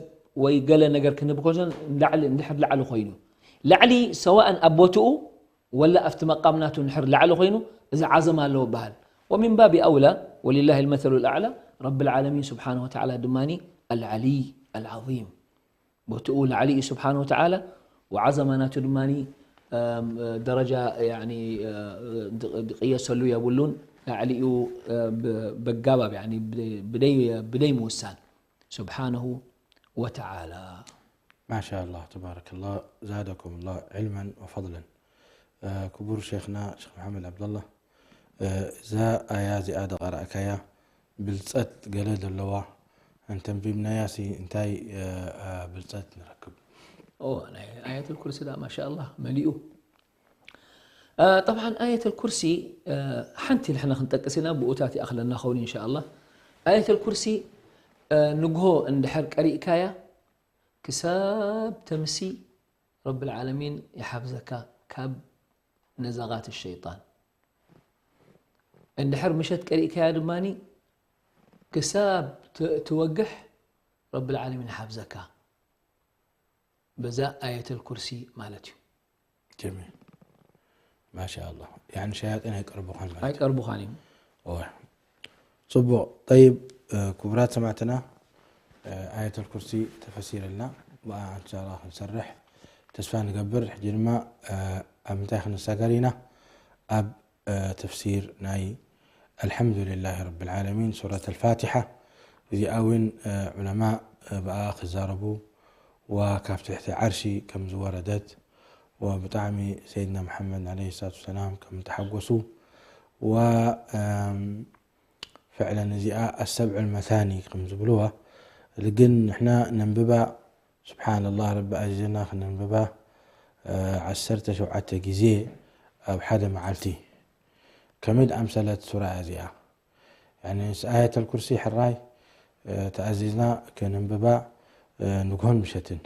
ወይ ገለ ነገር ክንህብ ከሎ ንላዕሊ እንድሕር ላዕሊ ኮይኑ ላዕሊ ሰዋእን ኣብ ቦትኡ ወላ ኣብቲ መቃም ናቱ እንድሕር ላዕሊ ኮይኑ እዚ ዓዘማ ኣለዎ በሃል። ወሚን ባቢ ኣውላ ወሊላሂ ልመሰሉ ልኣዕላ ረቢ ልዓለሚን ስብሓን ወተዓላ ድማ ኣልዓሊይ ኣልዓዚም ቦትኡ ላዕሊ እዩ ስብሓን ወተዓላ። ወዓዘማ ናቱ ድማ ደረጃ ድቅየሰሉ የብሉን። ላዕሊኡ በጋባብ ብደይ ምውሳን ስብሓነሁ ወተዓላ። ማሻ ኣላህ ተባረከላህ ዛደኩም ላህ ዕልመን ወፈضለን። ክቡር ሸይኽና ሸይኽ መሓመድ ዓብደላህ እዛ ኣያ እዚኣ ደቐረእካያ ብልፀት ገለ ዘለዋ እንተንቢብናያሲ እንታይ ብልፀት ንረክብ? ናይ ኣያተል ኩርሲ ዳ ማሻ ኣላህ መሊኡ። ጠብዓን ኣየተል ኩርሲ ሓንቲ ንሕና ክንጠቅስ ኢና ብኡታት ይኣኽለና ኸውን እንሻ ኣላህ። ኣየተል ኩርሲ ንግሆ እንድሕር ቀሪእካያ ክሳብ ተምሲ ረብ ልዓለሚን ይሓፍዘካ ካብ ነዘቓት ሸይጣን። እንድሕር ምሸት ቀሪእካያ ድማ ክሳብ ትወግሕ ረብ ልዓለሚን ይሓፍዘካ። በዛ ኣየተል ኩርሲ ማለት እዩ። ጀሚል። ማሻ ኣላህ። ያኒ ሸያጢን ኣይቀርቡኻን ማለት እዩ። ኣይቀርቡኻን እዮም። እወ። ጽቡቕ። ጠይብ፣ ክቡራት ሰማዕትና፣ ኣየተል ኩርሲ ተፈሲረልና፣ ብኣ እንሻላ ክንሰርሕ ተስፋ ንገብር። ሕጂ ድማ ኣብ ምንታይ ክንሳገር ኢና? ኣብ ተፍሲር ናይ ኣልሓምዱሊላሂ ረብል ዓለሚን ሱረት ኣልፋቲሓ። እዚኣ እውን ዑለማ ብኣ ክዛረቡ ወካብ ትሕቲ ዓርሺ ከም ዝወረደት ወብጣዕሚ ሰይድና መሓመድ ዓለይሂ ሰላቱ ወሰላም ከም ተሓጎሱ ወፍዕለን እዚኣ ኣሰብዑል መሳኒ ከም ዝብልዋ ግን ንሕና ነንብባ ስብሓንላህ ረቢ ኣዚዝና ክነንብባ ዓሰርተ ሸውዓተ ግዜ ኣብ ሓደ መዓልቲ። ከመይ ድኣምሰለት ሱራ እያ እዚኣ? ያኒ ምስ ኣየተል ኩርሲ ሕራይ ተኣዚዝና ከነንብባ ንግሆን ምሸትን።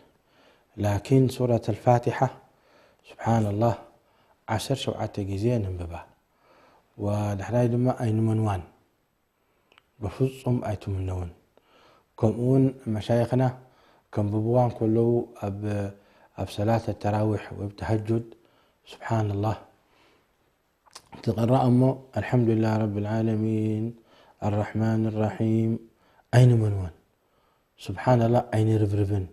ላኪን ሱረት ኣልፋቲሓ ስብሓንላህ ዓሰርተ ሸውዓተ ግዜ ነንብባ። ወዳሕራይ ድማ ኣይንመንዋን። በፍጹም ኣይትምነውን። ከምኡ እውን መሻይኽና ከንብብዋ እንከለዉ ኣብ ኣብ ሰላት ተራዊሕ ወይ ተሃጁድ ስብሓንላህ ትቕራእ እሞ ኣልሓምዱሊላህ ረብል ዓለሚን ኣራሕማን ራሒም ኣይንመንወን። ስብሓንላህ ኣይንርብርብን።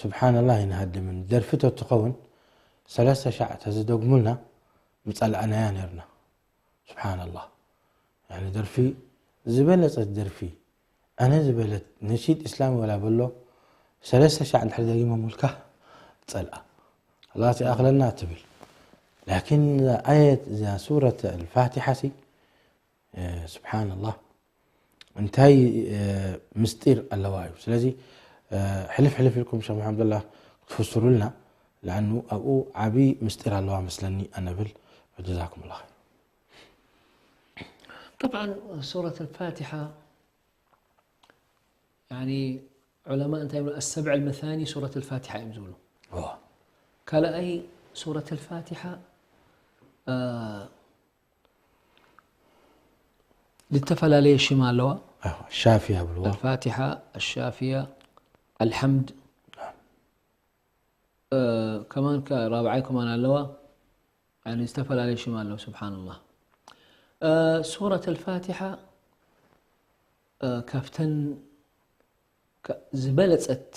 ስብሓንላህ ኣይንሃድምን። ደርፊ ተትኸውን ሰለስተ ሻዕ ተዝደግሙልና ምጸላእናያ ነርና። ስብሓንላህ። ያኒ ደርፊ ዝበለጸት ደርፊ ኣነ ዝበለት ነሺድ እስላም ወላ በሎ ሰለስተ ሻዕ እንድሕር ደጊሞምልካ ጸልኣ። ኣላህ ትኣኽለና ትብል። ላኪን ኣየት እዛ ሱረት ኣልፋቲሓ ሲ ስብሓንላህ እንታይ ምስጢር ኣለዋ እዩ። ስለዚ ሕልፍ ሕልፍ ኢልኩም ሸኽ መሓመድ ኣላ ክትፍስሩልና ለኣኑ ኣብኡ ዓብዪ ምስጢር ኣለዋ መስለኒ ኣነብል። ጀዛኩም ላ طبعا سورة الفاتحة يعني علماء እንታይ ይብሉ السبع المثاني سورة الفاتحة እዮም ዝብሉ ካልኣይ سورة الفاتحة ዝተፈላለየ ሽም ኣለዋ ሻፊያ ብልዋ الفاتحة الشافية الحمد ከማን ራብዓይ ከማን ኣለዋ يعني ዝተፈላለየ ሽም ኣለዋ سبحان الله سورة الفاتحة ካብተን ዝበለጸት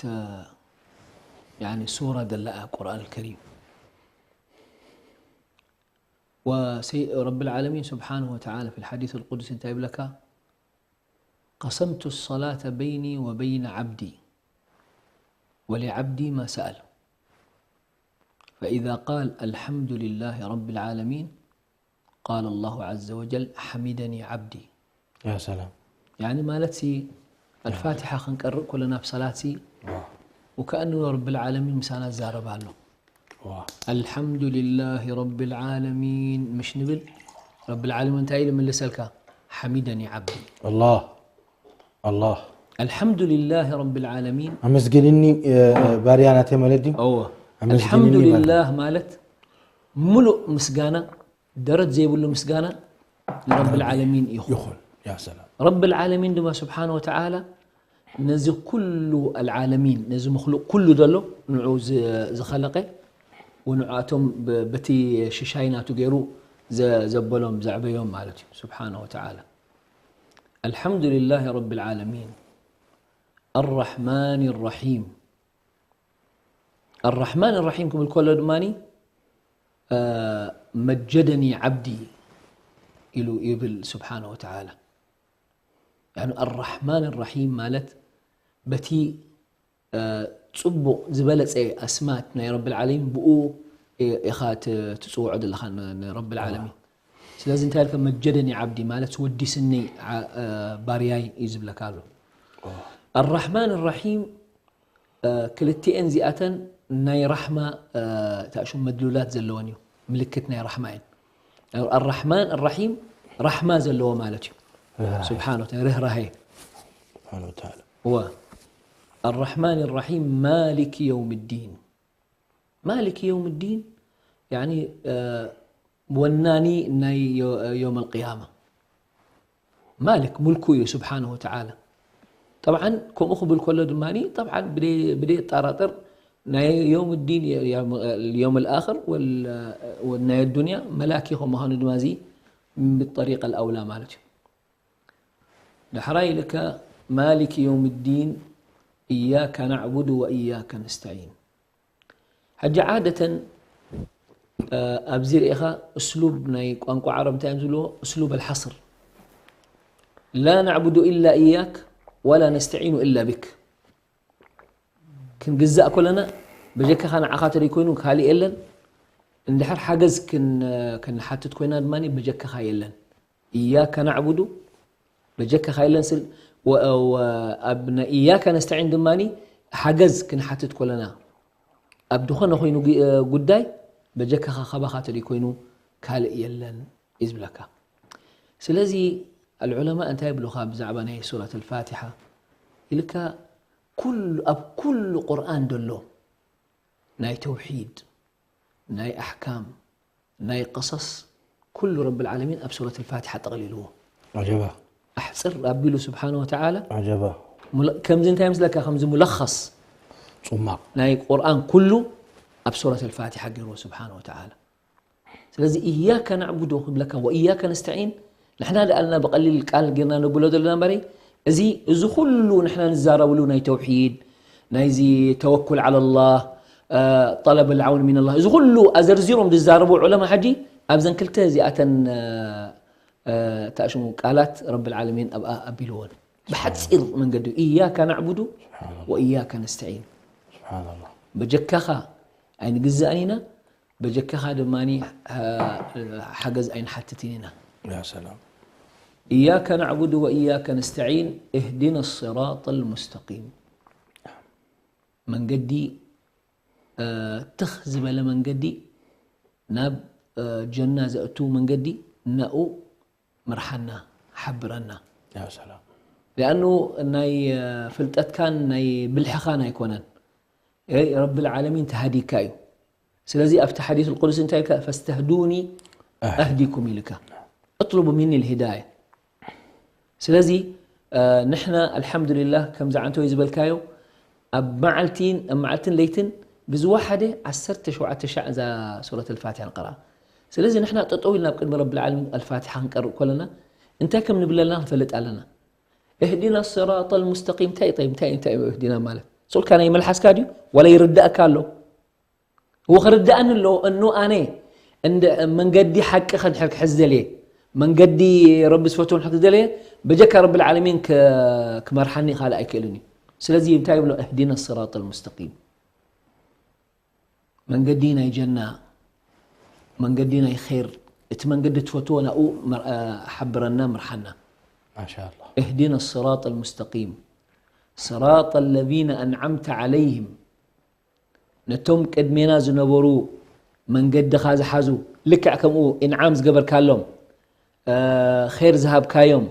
يعني سورة ዘለኣ ቁርኣን الكريم ورب العالمين سبحانه وتعالى في الحديث القدسي እንታይ ይብለካ قسمت الصلاة بيني وبين عبدي ولعبدي ما سأل فإذا قال الحمد لله رب العالمين قال الله عز وجل حمدني عبدي يا سلام يعني ማለት ሲ الفاتحة ክንቀርእ ከለና ብሰላት ሲ وكأنه رب العالمين ምሳና ዝዛረብ ኣሎ الحمد لله رب العالمين مش نبل رب العالمين እንታይ ኢሉ ምልሰልካ حمدني عبدي الله الله الحمد لله رب العالمين ኣመስግንኒ ባርያ ናተይ ማለት ድዩ እዎ الحمد لله ማለት ሙሉእ ምስጋና ደረት ዘይብሉ ምስጋና ንረብ العالمين ይኹን ይኹን ያ ሰላም رب العالمين ድማ سبحانه وتعالى ነዚ ኩሉ العالمين ነዚ مخلوق ኩሉ ዘሎ ንዑ ዝኸለቀ ونعاتم በቲ ሽሻይ ናቱ ገይሩ ዘበሎም ዘዕበዮም ማለት እዩ سبحانه وتعالى الحمد لله رب العالمين الرحمن الرحيم الرحمن الرحيم ክብል ከሎ ድማ مجدني عبدي ኢሉ ይብል سبحانه وتعالى يعني الرحمن الرحيم ማለት በቲ ጽቡቕ ዝበለጸ ኣስማት ናይ رب العالمين ብኡ ኢኻ ትጽውዖ ዘለኻ رب العالمين ስለዚ እንታይ ኢልካ مجدني عبدي ማለት ወዲስኒ ባርያይ እዩ ዝብለካ ኣሎ الرحمن الرحيم ክልቲኤን እዚኣተን ናይ ራሕማ ታሽም መድሉላት ዘለወን እዩ ምልክት ናይ ራሕማ እየን الرحمن الرحيم ራሕማ ዘለዎ ማለት እዩ ስብሓን ርህራሄ سبحانه وتعالى و الرحمن الرحيم مالك يوم الدين مالك يوم الدين يعني ወናኒ ናይ يوم القيامة مالك ملكه እዩ سبحانه وتعالى طبعا ከምኡ ክብል ከሎ ድማ طبعا ብደይ ኣጠራጥር ናይ يوم الدين يوم الآخر ናይ الدنيا ملاك ከም ምዃኑ ድማ እዚ بالطريقة الأولى ማለት እዩ ዳሕራይ ኢልካ مالك يوم الدين إياك نعبد وإياك نستعين ሕጂ ዓደተን ኣብዚ ርኢኻ እስሉብ ናይ ቋንቋ ዓረብ እንታይ እዮም ዝብልዎ እስሉብ الحصر لا نعبد إلا إياك ولا نستعين إلا بك ክንግዛእ ከለና በጀካኻ ንዓኻ ተደይ ኮይኑ ካልእ የለን እንድሕር ሓገዝ ክንሓትት ኮይና ድማ በጀካኻ የለን إياك نعبد በጀካኻ የለን ስል ኣብ إياك نستعين ድማ ሓገዝ ክንሓትት ከለና ኣብ ዝኾነ ኮይኑ ጉዳይ በጀካኻ ካባኻ ተደይ ኮይኑ ካልእ የለን እዩ ዝብለካ ስለዚ العلماء እንታይ ይብሉኻ ብዛዕባ ናይ ሱረት الفاتحة ኢልካ ኩሉ ኣብ ኩሉ ቁርኣን ደሎ ናይ ተውሒድ ናይ ኣሕካም ናይ ቀሰስ ኩሉ ረብ العالمين ኣብ ሱረት الفاتحة ጠቕሊልዎ عجبا ኣሕፅር ኣቢሉ ስብሓን ወተዓላ عجبا ከምዚ እንታይ ምስለካ ከምዚ ሙለኸስ ጽማቕ። ናይ ቁርኣን ኩሉ ኣብ ሱረት ኣልፋቲሓ ገይርዎ ስብሓን ወተዓላ። ስለዚ እያከ ናዕቡዱ ክብለካ ወእያከ ነስተዒን ንሕና ደኣልና ብቐሊል ቃል ጌርና ነብሎ ዘለና እምበሪ፣ እዚ እዚ ኩሉ ንሕና ንዛረብሉ ናይ ተውሒድ፣ ናይዚ ተወኩል ዓላ ላህ፣ ጠለብ ልዓውን ሚን ላህ፣ እዚ ኩሉ ኣዘርዚሮም ዝዛረቡ ዑለማ ሓጂ ኣብዘን ክልተ እዚኣተን ታሽሙ ቃላት ረብል ዓለሚን ኣብኣ ኣቢልዎን ብሓፂር መንገዲ እያከ ናዕቡዱ ወእያከ ነስተዒን። ስብሓንላህ። በጀካኻ ኣይንግዛእን ኢና፣ በጀካኻ ድማ ሓገዝ ኣይንሓትትን ኢና። ያ ሰላም። እያከ ናዕቡዱ ወእያከ ነስተዒን እህዲና ስራጥ ልሙስተቂም። መንገዲ ትኽ ዝበለ መንገዲ፣ ናብ ጀና ዘእቱ መንገዲ፣ ናኡ ምርሓና፣ ሓብረና። ያ ሰላም። ሊኣኑ ናይ ፍልጠትካን ናይ ብልሕኻን ኣይኮነን። ረብል ዓለሚን ተሃዲካ እዩ። ስለዚ ኣብቲ ሓዲስ ቁዱስ እንታይ ኢልካ? ፈስተህዱኒ ኣህዲኩም ኢልካ። እጥሉቡ ሚኒ ልሂዳያ። ስለዚ ንሕና ኣልሓምዱሊላህ ከምዚ ዓንተወይ ዝበልካዮ ኣብ መዓልቲን ኣብ መዓልትን ለይትን ብዝወሓደ ዓሰርተ ሸውዓተ ሻዕ እዛ ሱረት ኣልፋቲሓ ንቀርኣ። ስለዚ ንሕና ጠጠው ኢልና ኣብ ቅድሚ ረብል ዓለሚን ኣልፋቲሓ ክንቀርእ ከለና እንታይ ከም ንብለና ንፈልጥ ኣለና። እህዲና ስራጠ ልሙስተቂም እንታይ እንታይ እንታይ እንታይ እህዲና ማለት ሶልካ ናይ መልሓስካ ድዩ ዋላ ይርዳእካ ኣሎ? እዎ ክርዳእኒ ኣለዎ እኑ ኣነ እንደ መንገዲ ሓቂ ከድሕር ክሕዝ ደልየ መንገዲ ረቢ ዝፈትዎ ንሕዝ ደልየ በጀካ ረቢ ልዓለሚን ክመርሓኒ ካልእ ኣይክእልን እዩ። ስለዚ እንታይ ይብሎ እህዲና ስራጥ ልሙስተቂም መንገዲ ናይ ጀና መንገዲ ናይ ር እቲ መንገዲ ትፈትዎ ናኡ ሓብረና ምርሓና። ማሻላ اهدنا الصراط المستقيم صراط الذين أنعمت عليهم ነቶም ቅድሜና ዝነበሩ መንገድኻ ዝሓዙ ልክዕ ከምኡ ኢንዓም ዝገበርካሎም ር ዝሃብካዮም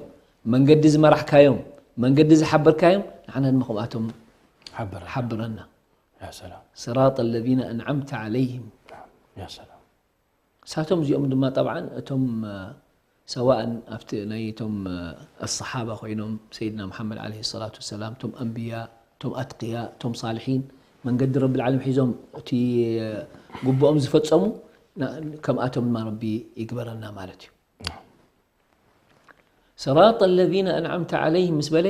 መንገዲ ዝመራሕካዮም መንገዲ ዝሓበርካዮም ንዓና ድማ ከምኣቶም ሓበረ ሓብረና ያ ሰላም صراط الذين أنعمت عليهم ያ ሰላም ሳቶም እዚኦም ድማ طبعا እቶም ሰዋእን ኣብቲ ናይ እቶም ኣሰሓባ ኮይኖም ሰይድና መሓመድ ዓለይሂ ሰላቱ ወሰላም እቶም ኣንብያ እቶም ኣትቅያ እቶም ሳልሒን መንገዲ ረቢ ልዓለም ሒዞም እቲ ግቡኦም ዝፈፀሙ ከምኣቶም ድማ ረቢ ይግበረና ማለት እዩ። صراط الذين أنعمت عليهم ምስ በለ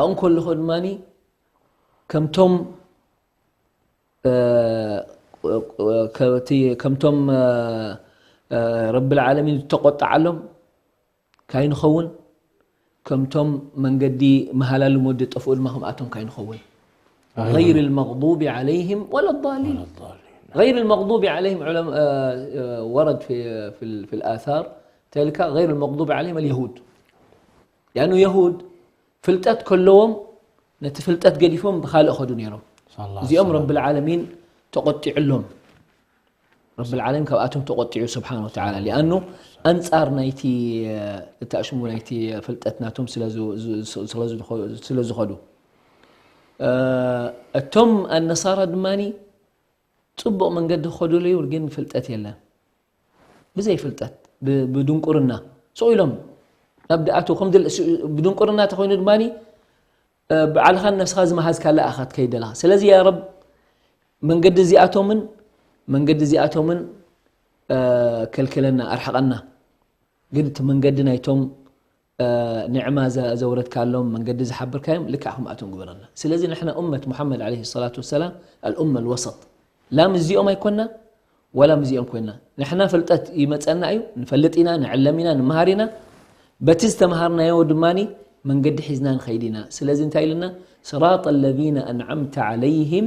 ኣብኡ ከለኹ ድማ ከምቶም ከምቶም ረቢ ልዓለሚን ዝተቆጣዓሎም ካይንኸውን ከምቶም መንገዲ መሃላሉ ወዲ ጠፍኡ ድማ ከምኣቶም ካይንኸውን غير المغضوب عليهم ولا الضالين غير المغضوب عليهم ورد في في الآثار تلك غير المغضوب عليهم اليهود لأنه يهود ፍልጠት ከለዎም ነቲ ፍልጠት ገዲፎም ብካልእ ኸዱ ነይሮም እዚኦም ረቢ ልዓለሚን ተቆጢዕሎም ረቢ ልዓለሚን ካብኣቶም ተቆጢዑ ስብሓን ወተዓላ ሊኣኑ ኣንፃር ናይቲ እታእሽሙ ናይቲ ፍልጠት ናቶም ስለ ዝኸዱ እቶም ኣነሳራ ድማ ፅቡቕ መንገዲ ክኸዱ ለዩ ግን ፍልጠት የለን ብዘይ ፍልጠት ብድንቁርና ስቕ ኢሎም ናብ ድኣተው ከም ብድንቁርና ተኮይኑ ድማ ባዕልኻን ነፍስኻ ዝመሃዝካ ለኣኻ ትከይድ ዘለኻ ስለዚ ያ ረብ መንገዲ እዚኣቶምን መንገዲ እዚኣቶምን ከልክለና ኣርሕቐና ግን እቲ መንገዲ ናይቶም ኒዕማ ዘውረድካሎም መንገዲ ዝሓበርካዮም ልክዕ ከምኣቶም ግበረና ስለዚ ንሕና እመት ሙሓመድ ለ ሰላት ወሰላም ኣልእመ ልወሰጥ ላ ምስዚኦም ኣይኮና ወላ ምስዚኦም ኮይና ንሕና ፍልጠት ይመፀና እዩ ንፈልጥ ኢና ንዕለም ኢና ንምሃር ኢና በቲ ዝተምሃርናዮ ድማ መንገዲ ሒዝና ንኸይድ ኢና ስለዚ እንታይ ኢልና صراط الذين أنعمت عليهم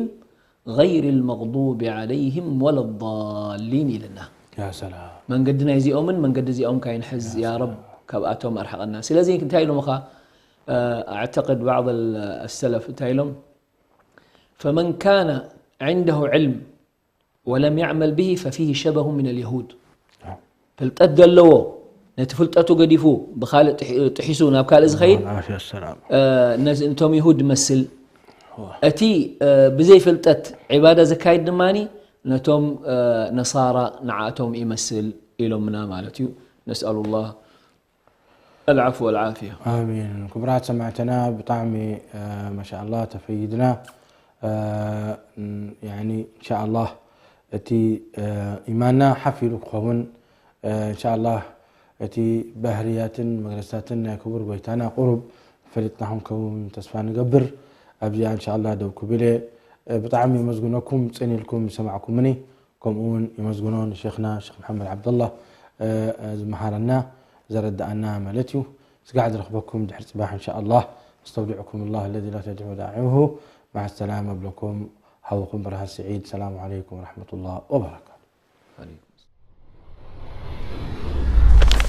غير المغضوب عليهم ولا الضالين ኢልና ያ ሰላም መንገዲ ናይዚኦምን መንገዲ እዚኦም ካይንሕዝ ያ ረብ ካብኣቶም ኣርሕቐና ስለዚ እንታይ ኢሎምኻ ኣዕተቅድ بعض السلف እንታይ ኢሎም فمن كان عنده علم ولم يعمل به ففيه شبه من اليهود ፍልጠት ዘለዎ ነቲ ፍልጠቱ ገዲፉ ብካልእ ጥሒሱ ናብ ካልእ ዝኸይድ ዓፍያ ሰላም ነቶም ይሁድ ይመስል እቲ ብዘይ ፍልጠት ዒባዳ ዘካይድ ድማ ነቶም ነሳራ ንዓቶም ይመስል ኢሎምና ማለት እዩ ነስኣሉ ላህ ኣልዓፍ ወልዓፍያ ኣሚን ክቡራት ሰማዕትና ብጣዕሚ ማሻ ኣላ ተፈይድና يعني إن شاء الله እቲ ኢማንና ሓፍ ኢሉ ክኸውን إن شاء الله እቲ ባህርያትን መግለጽታትን ናይ ክቡር ጎይታና ቁሩብ ፈሊጥና ክንከውን ተስፋ ንገብር። ኣብዚኣ إن شاء الله ደው ክብል እየ። ብጣዕሚ የመስግነኩም ጽን ኢልኩም ዝሰማዕኩምኒ። ከምኡ እውን የመስግኖ ንሼኽና ሼኽ መሓመድ ዓብደላህ ዝመሃረና ዘረድኣና ማለት እዩ። ስጋዕ ዝረኽበኩም ድሕሪ ጽባሕ إن شاء الله። أستودعكم الله الذي لا تضيع ودائعه. مع السلامة እብለኩም ሓውኹም ብርሃን ስዒድ። ሰላም ዓለይኩም ወረሕመቱላህ ወበረካቱ። عليكم